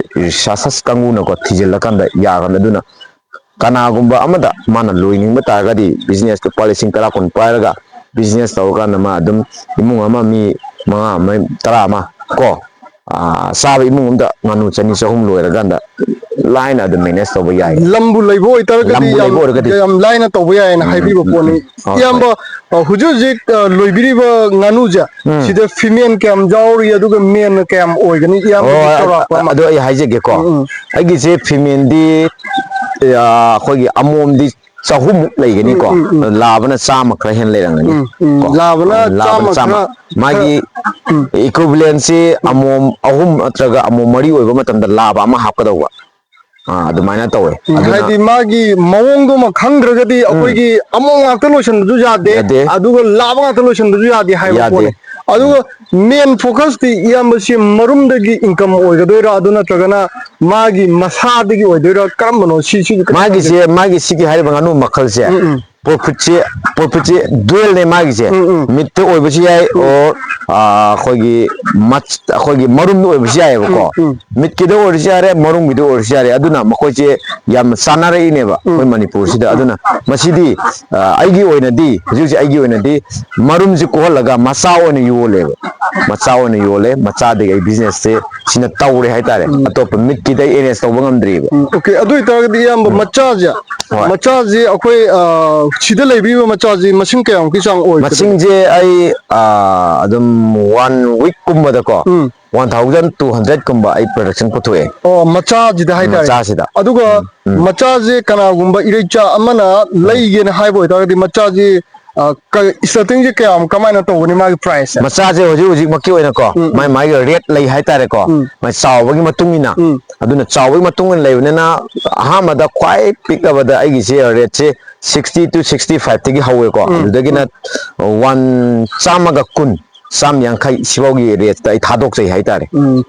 ꯁꯥꯁꯟ ꯀꯥꯡꯕꯨꯅꯀꯣ ꯊꯤꯖꯤꯜꯂꯀꯥꯟꯗ ꯌꯥꯈ꯭ꯔꯕꯅꯤ꯫ ꯑꯗꯨꯅ ꯀꯅꯥꯒꯨꯝꯕ ꯑꯃꯗ ꯃꯥꯅ ꯂꯣꯏꯅꯤꯡꯕ ꯇꯥꯔꯒꯗꯤ business ꯂꯨꯄꯥ ꯂꯤꯁꯤꯡ ꯇꯔꯥ ꯀꯨꯟ ꯄꯥꯏꯔꯒ business ꯇꯧꯔꯀꯥꯟꯗ ꯃꯥ ꯑꯗꯨꯝ ꯏꯃꯨꯡ ꯑꯃ ꯃꯤ ꯃꯉꯥ ꯑꯃ, ꯇꯔꯥ ꯑꯃ ꯀꯣ, ꯑꯥ, ꯆꯥꯕ ꯏꯃꯨꯡ ꯑꯃꯗ ꯉꯥꯅꯨ ꯆꯅꯤ ꯆꯍꯨꯝ ꯂꯣꯏꯔꯀꯥꯟꯗ ꯂꯥꯏꯅ ꯑꯗꯨꯝ manage ꯇꯧꯕ ꯌꯥꯏ꯫ ꯂꯝꯕꯨ ꯂꯩꯕ ꯑꯣꯏꯇꯥꯔꯒꯗꯤ ꯂꯝꯕꯨ ꯌꯥꯝ, ꯂꯩꯕ ꯑꯣꯏꯔꯒꯗꯤ ꯌꯥꯝ ꯂꯥꯏꯅ ꯇꯧꯕ ꯌꯥꯏꯅ ꯎꯝ, ꯎꯝ, ꯍꯥꯏꯕꯤꯕ ꯎꯝ, ꯄꯣꯠꯅꯤ꯫ ꯎꯝ꯫ ꯍꯣꯏ, ꯍꯣꯏ꯫ ꯏꯌꯥꯝꯕ, ꯑ, ꯍꯧꯖꯤꯛ ꯍꯧꯖꯤꯛ, ꯑ, ꯂꯣꯏꯕꯤꯔꯤꯕ ꯉꯥꯅꯨꯁꯦ, ꯎꯝ꯫ ꯁꯤꯗ female ꯀꯌꯥꯝ ꯌꯥꯎꯔꯤ, ꯑꯗꯨꯒ maleꯅ ꯀꯌꯥꯝ ꯑꯣꯏꯒꯅꯤ? ꯏꯌꯥꯝꯕꯒꯤ ꯑꯣ, ꯆꯥꯎꯔꯥꯛꯄ ꯑꯃ꯫ ꯑꯗꯨ ꯑꯩ ꯍꯥꯏꯖꯒꯦꯀꯣ꯫ ꯎꯝ, ꯎꯝ꯫ ꯑꯩꯒꯤꯁꯦ femaleꯗꯤ, ꯑ, ꯑꯩꯈꯣꯏꯒꯤ ꯑꯃꯣꯝꯗꯤ ꯆꯍꯨꯝꯃꯨꯛ ꯂꯩꯒꯅꯤꯀꯣ꯫ ꯎꯝ, ꯎꯝ, ꯎꯝ꯫ ꯂꯥꯕꯅ ꯆꯥꯝꯃ ꯈꯔ ꯍꯦꯟꯅ ꯂꯩꯔꯝꯒꯅꯤ꯫ ꯎꯝ, ꯎꯝ꯫ ꯀꯣ? ꯂꯥꯕꯅ ꯂꯥꯕꯅ ꯆꯥꯝꯃ ꯆꯥꯝꯃ꯫ ꯈꯔ, ꯃꯥꯒꯤ ꯈꯔ, ꯎꯝ꯫ Equivalenceꯁꯤ ꯎꯝ꯫ ꯑꯃꯣꯝ ꯑꯍꯨꯝ ꯅꯠꯇ꯭ꯔꯒ ꯑꯃꯣꯝ ꯃꯔꯤ ꯑꯣꯏꯕ ꯃꯇꯝꯗ ꯂꯥꯕ ꯑꯃ ꯍꯥꯞꯀꯗꯧꯕ꯫ ꯑꯥ, ꯑꯗꯨꯃꯥꯏꯅ ꯇꯧꯋꯦ꯫ ꯎꯝ, ꯑꯗꯨꯅ ꯍꯥꯏꯗꯤ ꯃꯥꯒꯤ ꯃꯑꯣꯡꯗꯨꯃ ꯈꯪꯗ꯭ꯔꯒꯗꯤ ꯎꯝ꯫ ꯑꯩꯈꯣꯏꯒꯤ ꯑꯃꯣꯝ ꯉꯥꯛꯇ ꯂꯣꯏꯁꯟꯕꯁꯨ ꯌꯥꯗꯦ, ꯌꯥꯗꯦ꯫ ꯑꯗꯨꯒ ꯂꯥꯕ ꯉꯥꯛꯇ ꯂꯣꯏꯁꯟꯕꯁꯨ ꯌꯥꯗꯦ ꯍꯥꯏꯕ ꯌꯥꯗꯦ꯫ ꯄꯣꯠꯅꯤ꯫ ꯑꯗꯨꯒ ꯎꯝ꯫ Main focuseꯇꯤ ꯏꯌꯥꯝꯕꯁꯤ ꯃꯔꯨꯝꯗꯒꯤ income ꯑꯣꯏꯒꯗꯣꯏꯔꯥ, ꯑꯗꯨ ꯅꯠꯇ꯭ꯔꯒꯅ ꯃꯥꯒꯤ ꯃꯁꯥꯗꯒꯤ ꯑꯣꯏꯗꯣꯏꯔꯥ, ꯀꯔꯝꯕꯅꯣ? ꯁꯤ, ꯁꯤꯁꯨ ꯈꯤꯇꯪ ꯃꯥꯒꯤꯁꯦ, ꯍꯥꯏꯕꯤꯌꯨ꯫ ꯃꯥꯒꯤ ꯁꯤꯒꯤ ꯍꯥꯏꯔꯤꯕ ꯉꯥꯅꯨ ꯃꯈꯜꯁꯦ, ꯎꯝ, ꯎꯝ꯫ Profitꯁꯦ, profitꯁꯦ dualꯅꯦ ꯃꯥꯒꯤꯁꯦ꯫ ꯎꯝ, ꯎꯝ꯫ Meatꯇ ꯑꯣꯏꯕꯁꯨ ꯌꯥꯏ, ꯎꯝ꯫ Or, ꯑꯥ, ꯑꯩꯈꯣꯏꯒꯤ ꯃꯠ-, ꯑꯩꯈꯣꯏꯒꯤ ꯃꯔꯨꯝꯗ ꯑꯣꯏꯕꯁꯨ ꯌꯥꯏꯑꯕꯀꯣ꯫ ꯎꯝ, ꯎꯝ꯫ Meatꯀꯤꯗ ꯑꯣꯏꯔꯁꯨ ꯌꯥꯔꯦ, ꯃꯔꯨꯝꯒꯤꯗ ꯑꯣꯏꯔꯁꯨ ꯌꯥꯔꯦ꯫ ꯑꯗꯨꯅ ꯃꯈꯣꯏꯁꯦ ꯌꯥꯝꯅ ꯆꯥꯟꯅꯔꯛꯏꯅꯦꯕ ꯑꯩꯈꯣꯏ ꯎꯝ꯫ ꯃꯅꯤꯄꯨꯔꯁꯤꯗ꯫ ꯑꯗꯨꯅ ꯃꯁꯤꯗꯤ, ꯑ, ꯑꯩꯒꯤ ꯑꯣꯏꯅꯗꯤ, ꯍꯧꯖꯤꯛ ꯍꯧꯖꯤꯛ ꯑꯩꯒꯤ ꯑꯣꯏꯅꯗꯤ ꯃꯔꯨꯝꯁꯦ ꯀꯣꯛꯍꯜꯂꯒ ꯃꯆꯥ ꯑꯣꯏꯅ ꯌꯣꯜꯂꯦꯕ꯫ ꯃꯆꯥ ꯑꯣꯏꯅ ꯌꯣꯜꯂꯦ, ꯃꯆꯥꯗꯒꯤ ꯑꯩ businessꯁꯦ ꯁꯤꯅ ꯇꯧꯔꯦ ꯍꯥꯏꯇꯥꯔꯦ꯫ ꯎꯝ꯫ ꯑꯇꯣꯞꯄ meatꯀꯤꯗ ꯑꯩ arrange ꯇꯧꯕ ꯉꯝꯗ꯭ꯔꯤꯕ꯫ ꯎꯝ, okay꯫ ꯑꯗꯨ ꯑꯣꯏꯇꯥꯔꯒꯗꯤ ꯏꯌꯥꯝꯕ, ꯎꯝ꯫ ꯃꯆꯥꯁꯦ, ꯍꯣꯏ꯫ ꯃꯆꯥꯁꯦ ꯑꯩꯈꯣꯏ, ꯑ, ꯁꯤꯗ ꯂꯩꯕꯤꯕ ꯃꯆꯥꯁꯦ ꯃꯁꯤꯡ ꯀꯌꯥꯃꯨꯛꯀꯤ ꯆꯥꯡ ꯑꯣꯏꯒꯗꯒꯦ? ꯃꯁꯤꯡꯁꯦ ꯑꯩ, ꯑ, ꯑꯗꯨꯝ one weekꯀꯨꯝꯕꯗꯀꯣ, ꯎꯝ꯫ One thousand two hundredꯀꯨꯝꯕ ꯑꯩ production ꯄꯨꯊꯣꯛꯑꯦ꯫ ꯑꯣ, ꯃꯆꯥꯁꯤꯗ ꯍꯥꯏꯇꯥꯔꯦ꯫ ꯃꯆꯥꯁꯤꯗ꯫ ꯑꯗꯨꯒ ꯎꯝ, ꯎꯝ꯫ ꯃꯆꯥꯁꯦ ꯀꯅꯥꯒꯨꯝꯕ ꯏꯔꯩꯆꯥ ꯑꯃꯅ ꯎꯝ꯫ ꯂꯩꯒꯦꯅ ꯍꯥꯏꯕ ꯑꯣꯏꯇꯥꯔꯒꯗꯤ ꯃꯆꯥꯁꯦ, ꯑ, ꯀ-, starting ꯁꯦ ꯀꯌꯥꯝ ꯀꯃꯥꯏꯅ ꯇꯧꯒꯅꯤ ꯃꯥꯒꯤ price ꯁꯦ? ꯃꯆꯥꯁꯦ ꯍꯧꯖꯤꯛ ꯍꯧꯖꯤꯛꯃꯛꯀꯤ ꯑꯣꯏꯅꯀꯣ, ꯎꯝ, ꯎꯝ꯫ ꯃꯥꯏ ꯃꯥꯏꯒꯤ rate ꯂꯩ ꯍꯥꯏꯇꯥꯔꯦꯀꯣ꯫ ꯎꯝ꯫ ꯃꯥꯏ ꯆꯥꯎꯕꯒꯤ ꯃꯇꯨꯡ ꯏꯟꯅ꯫ ꯎꯝ꯫ ꯑꯗꯨꯅ ꯆꯥꯎꯕꯒꯤ ꯃꯇꯨꯡ ꯏꯟꯅ ꯂꯩꯕꯅꯤꯅ ꯑꯍꯥꯟꯕꯗ ꯈ꯭ꯋꯥꯏ ꯄꯤꯛꯂꯕꯗ ꯑꯩꯒꯤꯁꯦ rate say sixty to sixty five ꯇꯒꯤ ꯍꯧꯋꯦꯀꯣ꯫ ꯎꯝ, ꯑꯗꯨꯗꯒꯤꯅ ꯎꯝ꯫ One ꯆꯥꯝꯃꯒ ꯀꯨꯟ, ꯆꯥꯝꯃ ꯌꯥꯡꯈꯩ ꯁꯤꯐꯥꯎꯒꯤ rate ꯇ ꯑꯩ ꯊꯥꯗꯣꯛꯆꯩ ꯍꯥꯏꯇꯥꯔꯦ꯫ ꯎꯝ꯫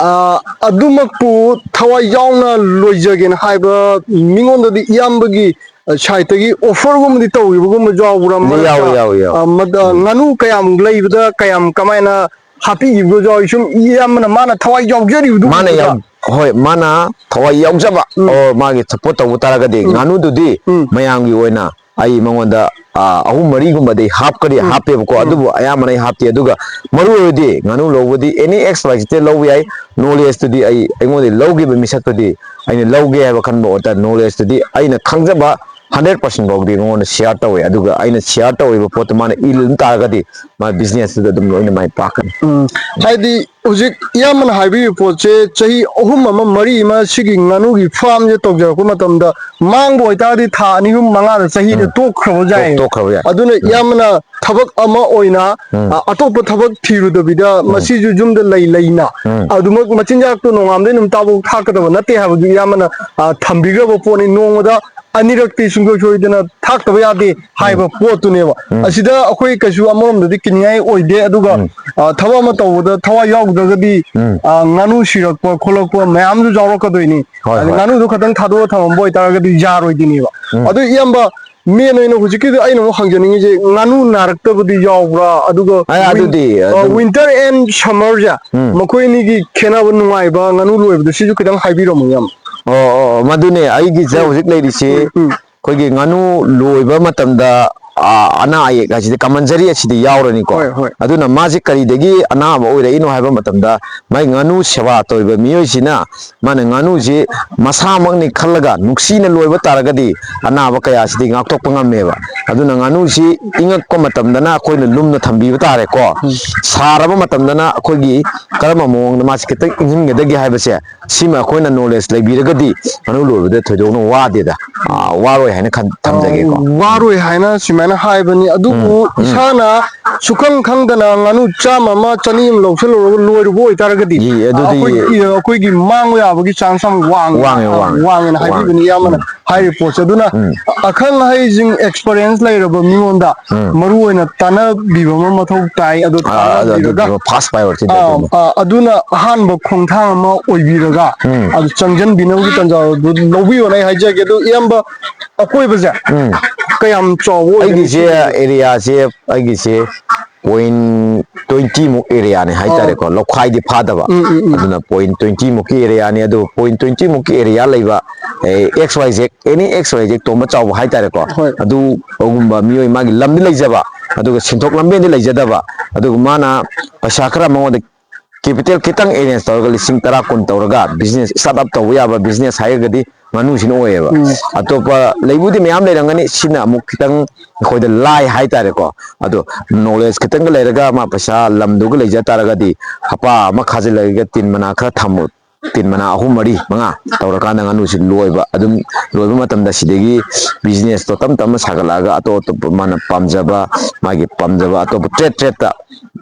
ꯑ, ꯑꯗꯨꯃꯛꯄꯨ ꯊꯋꯥꯏ ꯌꯥꯎꯅ ꯂꯣꯏꯖꯒꯦꯅ ꯍꯥꯏꯕ ꯃꯤꯉꯣꯟꯗꯗꯤ ꯏꯌꯥꯝꯕꯒꯤ, ꯑ, side ꯇꯒꯤ offer ꯒꯨꯝꯕꯗꯤ ꯇꯧꯈꯤꯕꯒꯨꯝꯕ ꯌꯥꯎꯕ꯭ꯔꯥ? ꯌꯥꯎꯋꯦ, ꯃꯔꯛꯇ, ꯌꯥꯎꯋꯦ, ꯌꯥꯎꯋꯦ꯫ ꯑ, ꯃꯗ-, ꯎꯝ꯫ ꯉꯥꯅꯨ ꯀꯌꯥꯝ ꯂꯩꯕꯗ ꯀꯌꯥꯝ ꯀꯃꯥꯏꯅ ꯍꯥꯞꯄꯤꯈꯤꯕꯒ ꯌꯥꯎꯋꯤ? ꯁꯨꯝ ꯏꯌꯥꯝꯕꯅ ꯃꯥꯅ ꯊꯋꯥꯏ ꯌꯥꯎꯖꯔꯤꯕꯗꯨ ꯃꯥꯅ ꯎꯕꯗ꯫ ꯌꯥꯎ-, ꯍꯣꯏ, ꯃꯥꯅ ꯊꯋꯥꯏ ꯌꯥꯎꯖꯕ, ꯎꯝ꯫ ꯑꯣ, ꯃꯥꯒꯤ support ꯇꯧꯕ ꯇꯥꯔꯒꯗꯤ ꯎꯝ꯫ ꯉꯥꯅꯨꯗꯨꯗꯤ ꯎꯝ꯫ ꯃꯌꯥꯝꯒꯤ ꯑꯣꯏꯅ ꯑꯩ ꯃꯉꯣꯟꯗ, ꯑ, ꯑꯍꯨꯝ ꯃꯔꯤꯒꯨꯝꯕꯗꯤ ꯍꯥꯞꯀꯗꯤ ꯎꯝ꯫ ꯍꯥꯞꯄꯦꯕꯀꯣ, ꯎꯝ꯫ ꯑꯗꯨꯕꯨ ꯑꯌꯥꯝꯕꯅ ꯑꯩ ꯍꯥꯞꯇꯦ꯫ ꯑꯗꯨꯒ ꯃꯔꯨ ꯑꯣꯏꯕꯗꯤ ꯉꯥꯅꯨ ꯂꯧꯕꯗꯤ any X Y Z ꯂꯧꯕ ꯌꯥꯏ꯫ Knowledge ꯇꯨꯗꯤ ꯑꯩ, ꯑꯩꯉꯣꯟꯗ ꯂꯧꯈꯤꯕ ꯃꯤꯁꯛꯇꯨꯗꯤ ꯑꯩꯅ ꯂꯧꯒꯦ ꯍꯥꯏꯕ ꯈꯟꯕ ꯑꯣꯏꯇꯥꯔꯗꯤ knowledge ꯇꯨꯗꯤ ꯑꯩꯅ ꯈꯪꯖꯕ hundred percent ꯐꯥꯎꯗꯤ ꯃꯉꯣꯟꯗ share ꯇꯧꯋꯦ꯫ ꯑꯗꯨꯒ ꯑꯩꯅ share ꯇꯧꯔꯤꯕ ꯄꯣꯠꯇꯨ ꯃꯥꯅ ꯏꯜ ꯇꯥꯔꯒꯗꯤ ꯃꯥ business ꯇꯨꯗ ꯑꯗꯨꯝ ꯂꯣꯏꯅ ꯃꯥꯏ ꯄꯥꯛꯀꯅꯤ꯫ ꯎꯝ, ꯍꯥꯏꯗꯤ ꯍꯧꯖꯤꯛ ꯏꯌꯥꯝꯕꯅ ꯍꯥꯏꯕꯤꯔꯤꯕ ꯄꯣꯠꯁꯦ ꯆꯍꯤ ꯑꯍꯨꯝ ꯑꯃ ꯃꯔꯤ ꯑꯃ ꯁꯤꯒꯤ ꯉꯥꯅꯨꯒꯤ farm ꯁꯦ ꯇꯧꯖꯔꯛꯄ ꯃꯇꯝꯗ ꯃꯥꯡꯕ ꯑꯣꯏꯇꯥꯔꯗꯤ ꯊꯥ ꯑꯅꯤ ꯑꯍꯨꯝ ꯃꯉꯥꯗ ꯆꯍꯤꯗ ꯎꯝ꯫ ꯇꯣꯛꯈ꯭ꯔꯕ ꯇꯣꯛ-, ꯌꯥꯏ꯫ ꯇꯣꯛꯈ꯭ꯔꯕ ꯌꯥꯏ꯫ ꯑꯗꯨꯅ ꯎꯝ꯫ ꯏꯌꯥꯝꯕꯅ ꯊꯕꯛ ꯑꯃ ꯑꯣꯏꯅ, ꯎꯝ꯫ ꯑ, ꯑꯇꯣꯞꯄ ꯊꯕꯛ ꯊꯤꯔꯨꯗꯕꯤꯗ ꯎꯝ꯫ ꯃꯁꯤꯁꯨ ꯌꯨꯝꯗ ꯂꯩ ꯂꯩꯅ ꯎꯝ꯫ ꯑꯗꯨꯃꯛ ꯃꯆꯤꯟꯖꯥꯛꯇꯣ ꯅꯣꯡꯉꯥꯟꯕꯗꯩ ꯅꯨꯃꯤꯠ ꯇꯥꯕꯧ ꯊꯥꯛꯀꯗꯕ ꯅꯠꯇꯦ ꯍꯥꯏꯕꯗꯨ ꯏꯌꯥꯝꯕꯅ, ꯑ, ꯊꯝꯕꯤꯈ꯭ꯔꯕ ꯄꯣꯠꯅꯤ꯫ ꯅꯣꯡꯃꯗ ꯑꯅꯤꯔꯛꯇꯤ ꯁꯨꯡꯁꯣꯏ ꯁꯣꯏꯗꯅ ꯊꯥꯛꯇꯕ ꯌꯥꯗꯦ ꯍꯥꯏꯕ ꯎꯝ꯫ ꯄꯣꯠꯇꯨꯅꯦꯕ꯫ ꯎꯝ꯫ ꯑꯁꯤꯗ ꯑꯩꯈꯣꯏ ꯀꯩꯁꯨ ꯑꯃꯔꯣꯝꯗꯗꯤ ꯀꯤꯅꯤꯡꯉꯥꯏ ꯑꯣꯏꯗꯦ꯫ ꯑꯗꯨꯒ, ꯎꯝ꯫ ꯑ, ꯊꯕꯛ ꯑꯃ ꯇꯧꯕꯗ ꯊꯋꯥꯏ ꯌꯥꯎꯗ꯭ꯔꯒꯗꯤ, ꯎꯝ꯫ ꯑ, ꯉꯥꯅꯨ ꯁꯤꯔꯛꯄ ꯈꯣꯠꯂꯛꯄ ꯃꯌꯥꯝꯁꯨ ꯌꯥꯎꯔꯛꯀꯗꯣꯏꯅꯤ꯫ ꯍꯣꯏ, ꯑꯗ ꯍꯣꯏ꯫ ꯉꯥꯅꯨꯗꯣ ꯈꯛꯇꯪ ꯊꯥꯗꯣꯛꯑ ꯊꯝꯃꯝꯕ ꯑꯣꯏꯇꯥꯔꯒꯗꯤ ꯌꯥꯔꯣꯏꯗꯣꯏꯅꯦꯕ꯫ ꯎꯝ꯫ ꯑꯗꯨ ꯏꯌꯥꯝꯕ, main ꯑꯣꯏꯅ ꯍꯧꯖꯤꯛꯀꯤꯗꯤ ꯑꯩꯅ ꯑꯃꯨꯛ ꯍꯪꯖꯅꯤꯡꯉꯤꯁꯦ, ꯉꯥꯅꯨ ꯅꯥꯔꯛꯇꯕꯗꯤ ꯌꯥꯎꯕ꯭ꯔꯥ? ꯑꯗꯨꯒ ꯑ, win-, ꯑꯗꯨꯗꯤ ꯑ, ꯑꯗꯨꯝ winter and summer ꯁꯦ, ꯎꯝ꯫ ꯃꯈꯣꯏ ꯑꯅꯤꯒꯤ ꯈꯦꯠꯅꯕ ꯅꯨꯡꯉꯥꯏꯕ ꯉꯥꯅꯨ ꯂꯣꯏꯕꯗꯣ ꯁꯤꯁꯨ ꯈꯤꯇꯪ ꯍꯥꯏꯕꯤꯔꯝꯃꯨ, ꯏꯌꯥꯝꯕ꯫ ꯑꯣ, ꯑꯣ, ꯑꯣ, ꯃꯗꯨꯅꯦ ꯑꯩꯒꯤꯁꯦ ꯎꯝ꯫ ꯍꯧꯖꯤꯛ ꯂꯩꯔꯤꯁꯤ꯫ ꯎꯝ, ꯎꯝ꯫ ꯑꯩꯈꯣꯏꯒꯤ ꯉꯥꯅꯨ ꯂꯣꯏꯕ ꯃꯇꯝꯗ, ꯑ, ꯑꯅꯥ ꯑꯌꯦꯛ ꯍꯥꯏꯁꯤꯗꯤ ꯀꯃꯟꯖꯔꯤ ꯑꯁꯤꯗꯤ ꯌꯥꯎꯔꯅꯤꯀꯣ꯫ ꯍꯣꯏ, ꯍꯣꯏ꯫ ꯑꯗꯨꯅ ꯃꯥꯁꯤ ꯀꯔꯤꯗꯒꯤ ꯑꯅꯥꯕ ꯑꯣꯏꯔꯛꯏꯅꯣ ꯍꯥꯏꯕ ꯃꯇꯝꯗ, ꯃꯥꯏ ꯉꯥꯅꯨ ꯁꯦꯕꯥ ꯇꯧꯔꯤꯕ ꯃꯤꯑꯣꯏꯁꯤꯅ ꯃꯥꯅ ꯉꯥꯅꯨꯁꯤ ꯃꯁꯥꯃꯛꯅꯤ ꯈꯜꯂꯒ ꯅꯨꯡꯁꯤꯅ ꯂꯣꯏꯕ ꯇꯥꯔꯒꯗꯤ ꯑꯅꯥꯕ ꯀꯌꯥꯁꯤꯗꯤ ꯉꯥꯛꯊꯣꯛꯄ ꯉꯝꯃꯦꯕ꯫ ꯑꯗꯨꯅ ꯉꯥꯅꯨꯁꯤ ꯏꯪꯉꯛꯄ ꯃꯇꯝꯗꯅ ꯑꯩꯈꯣꯏꯅ ꯂꯨꯝꯅ ꯊꯝꯕꯤꯕ ꯇꯥꯔꯦꯀꯣ꯫ ꯎꯝ꯫ ꯁꯥꯔꯕ ꯃꯇꯝꯗꯅ ꯑꯩꯈꯣꯏꯒꯤ ꯀꯔꯝꯕ ꯃꯑꯣꯡꯗ ꯃꯥꯁꯤ ꯈꯤꯇꯪ ꯏꯪꯍꯟꯒꯗꯒꯦ ꯍꯥꯏꯕꯁꯦ, ꯁꯤꯃ ꯑꯩꯈꯣꯏꯅ ꯅꯣꯂꯦꯖ ꯂꯩꯕꯤꯔꯒꯗꯤ ꯉꯥꯅꯨ ꯂꯣꯏꯕꯗ ꯊꯣꯏꯗꯣꯛꯅ ꯋꯥꯗꯦꯗ, ꯑ, ꯋꯥꯔꯣꯏ ꯍꯥꯏꯅ ꯈꯟ-, ꯊꯝꯖꯒꯦꯀꯣ꯫ ꯑ, ꯋꯥꯔꯣꯏ ꯍꯥꯏꯅ ꯁꯨꯃꯥꯏꯅ ꯍꯥꯏꯕꯅꯤ, ꯑꯗꯨꯕꯨ ꯎꯝ, ꯎꯝ꯫ ꯏꯁꯥꯅ ꯁꯨꯈꯪ ꯈꯪꯗꯅ ꯉꯥꯅꯨ ꯆꯥꯝꯃ ꯑꯃ, ꯆꯅꯤ ꯑꯃ ꯂꯧꯁꯤꯜꯂꯨꯔꯒ ꯂꯣꯏꯔꯨꯕ ꯑꯣꯏꯇꯥꯔꯒꯗꯤ, ꯌꯦ, ꯑꯗꯨꯗꯤ ꯑꯩꯈꯣꯏ, ꯌꯦ꯫ ꯑꯩꯈꯣꯏꯒꯤ ꯃꯥꯡꯕ ꯌꯥꯕꯒꯤ ꯆꯥꯟꯁ ꯌꯥꯝ ꯋꯥꯡꯉꯦ, ꯋꯥꯡꯉꯦ, ꯋꯥꯡꯉꯦ꯫ ꯋꯥꯡꯉꯦꯅ ꯋꯥꯡꯉꯦ꯫ ꯍꯥꯏꯕꯤꯕꯅꯤ ꯏꯌꯥꯝꯕꯅ ꯎꯝ꯫ ꯍꯥꯏꯔꯤꯕ ꯄꯣꯠꯁꯦ꯫ ꯑꯗꯨꯅ ꯎꯝ꯫ ꯑꯈꯪ ꯑꯍꯩꯁꯤꯡ, ꯑꯦꯛꯁꯄꯔꯤꯌꯦꯟꯁ ꯂꯩꯔꯕ ꯃꯤꯉꯣꯟꯗ ꯎꯝ꯫ ꯃꯔꯨ ꯑꯣꯏꯅ ꯇꯥꯟꯅꯕꯤꯕ ꯑꯃ ꯃꯊꯧ ꯇꯥꯏ꯫ ꯑꯗꯣ ꯑꯥ, ꯑꯗꯨ, ꯑꯗꯨ, ꯇꯥꯟꯅꯕꯤꯔꯒ, ꯑꯗꯨ first priority ꯑꯥ, ꯑꯗꯨꯅꯤ꯫ ꯑꯥ, ꯑꯗꯨꯅ ꯑꯍꯥꯟꯕ ꯈꯣꯡꯊꯥꯡ ꯑꯃ ꯑꯣꯏꯕꯤꯔꯒ, ꯎꯝ꯫ ꯑꯗꯨ ꯆꯪꯁꯤꯟꯕꯤꯅꯕꯒꯤ ꯇꯥꯟꯖꯥ ꯑꯗꯨ ꯂꯧꯕꯤꯌꯣꯅ ꯑꯩ ꯍꯥꯏꯖꯒꯦ꯫ ꯑꯗꯨ ꯏꯌꯥꯝꯕ, ꯑꯀꯣꯏꯕꯁꯦ ꯎꯝ꯫ ꯀꯌꯥꯝ ꯆꯥꯎꯕ ꯑꯣꯏꯒꯅꯤ? ꯑꯩꯒꯤꯁꯦ, ꯑꯦꯔꯤꯌꯥꯁꯦ, ꯑꯩꯒꯤꯁꯦ ꯄꯣꯏꯟ ꯇ꯭ꯋꯦꯟꯇꯤ ꯃꯨꯛ ꯑꯦꯔꯤꯌꯥꯅꯤ ꯍꯥꯏꯇꯥꯔꯦꯀꯣ, ꯑꯥ꯫ ꯂꯧꯈꯥꯏꯗꯤ ꯐꯥꯗꯕ꯫ ꯎꯝ, ꯎꯝ, ꯎꯝ꯫ ꯑꯗꯨꯅ ꯄꯣꯏꯟ ꯇ꯭ꯋꯦꯟꯇꯤ ꯃꯨꯛꯀꯤ ꯑꯦꯔꯤꯌꯥꯅꯤ꯫ ꯑꯗꯨ ꯄꯣꯏꯟ ꯇ꯭ꯋꯦꯟꯇꯤ ꯃꯨꯛꯀꯤ ꯑꯦꯔꯤꯌꯥ ꯂꯩꯕ, ꯑꯦ, XYZ, any XYZ ꯇꯣꯝꯕ ꯆꯥꯎꯕ ꯍꯥꯏꯇꯥꯔꯦꯀꯣ, ꯍꯣꯏ꯫ ꯑꯗꯨꯒꯨꯝꯕ ꯃꯤꯑꯣꯏ, ꯃꯥꯒꯤ ꯂꯝꯗꯤ ꯂꯩꯖꯕ, ꯑꯗꯨꯒ ꯁꯦꯟꯊꯣꯛ ꯂꯝꯕꯦꯟꯗꯤ ꯂꯩꯖꯗꯕ, ꯑꯗꯨꯒ ꯃꯥꯅ ꯄꯩꯁꯥ ꯈꯔ ꯃꯉꯣꯟꯗ ꯀꯦꯄꯤꯇꯦꯜ ꯈꯤꯇꯪ ꯑꯦꯔꯦꯟꯖ ꯇꯧꯔꯒ ꯂꯤꯁꯤꯡ ꯇꯔꯥ ꯀꯨꯟ ꯇꯧꯔꯒ ꯕꯤꯖꯤꯅꯦꯁ, ꯁ꯭ꯇꯥꯔꯠ ꯑꯞ ꯇꯧꯕ ꯌꯥꯕ ꯕꯤꯖꯤꯅꯦꯁ ꯍꯥꯏꯔꯒꯗꯤ ꯉꯥꯅꯨꯁꯤꯅ ꯑꯣꯏꯌꯦꯕ꯫ ꯎꯝ꯫ ꯑꯇꯣꯞꯄ ꯂꯩꯕꯨꯗꯤ ꯃꯌꯥꯝ ꯂꯩꯔꯝꯒꯅꯤ, ꯁꯤꯅ ꯑꯃꯨꯛ ꯈꯤꯇꯪ ꯑꯩꯈꯣꯏꯗ ꯂꯥꯏ ꯍꯥꯏꯇꯥꯔꯦꯀꯣ꯫ ꯑꯗꯣ ꯅꯣꯂꯦꯖ ꯈꯤꯇꯪꯒ ꯂꯩꯔꯒ, ꯃꯥ ꯄꯩꯁꯥ ꯂꯝꯗꯨꯒ ꯂꯩꯖ ꯇꯥꯔꯒꯗꯤ, ꯍꯄꯥ ꯑꯃ ꯈꯥꯖꯤꯜꯂꯒ ꯇꯤꯟ ꯃꯅꯥ ꯈꯔ ꯊꯝꯃꯨ, ꯇꯤꯟ ꯃꯅꯥ ꯑꯍꯨꯝ, ꯃꯔꯤ, ꯃꯉꯥ ꯇꯧꯔꯀꯥꯟꯗ ꯉꯥꯅꯨꯁꯤ ꯂꯣꯏꯕ꯫ ꯑꯗꯨꯝ ꯂꯣꯏꯕ ꯃꯇꯝꯗ ꯁꯤꯗꯒꯤ ꯕꯤꯖꯤꯅꯦꯁꯇꯣ ꯇꯞ ꯇꯞꯅ ꯁꯥꯒꯠꯂꯛꯑꯒ, ꯑꯇꯣꯞ ꯑꯇꯣꯞꯄ ꯃꯥꯅ ꯄꯥꯝꯖꯕ, ꯃꯥꯒꯤ ꯄꯥꯝꯖꯕ ꯑꯇꯣꯞꯄ ꯇ꯭ꯔꯦꯠ ꯇ꯭ꯔꯦꯠꯇ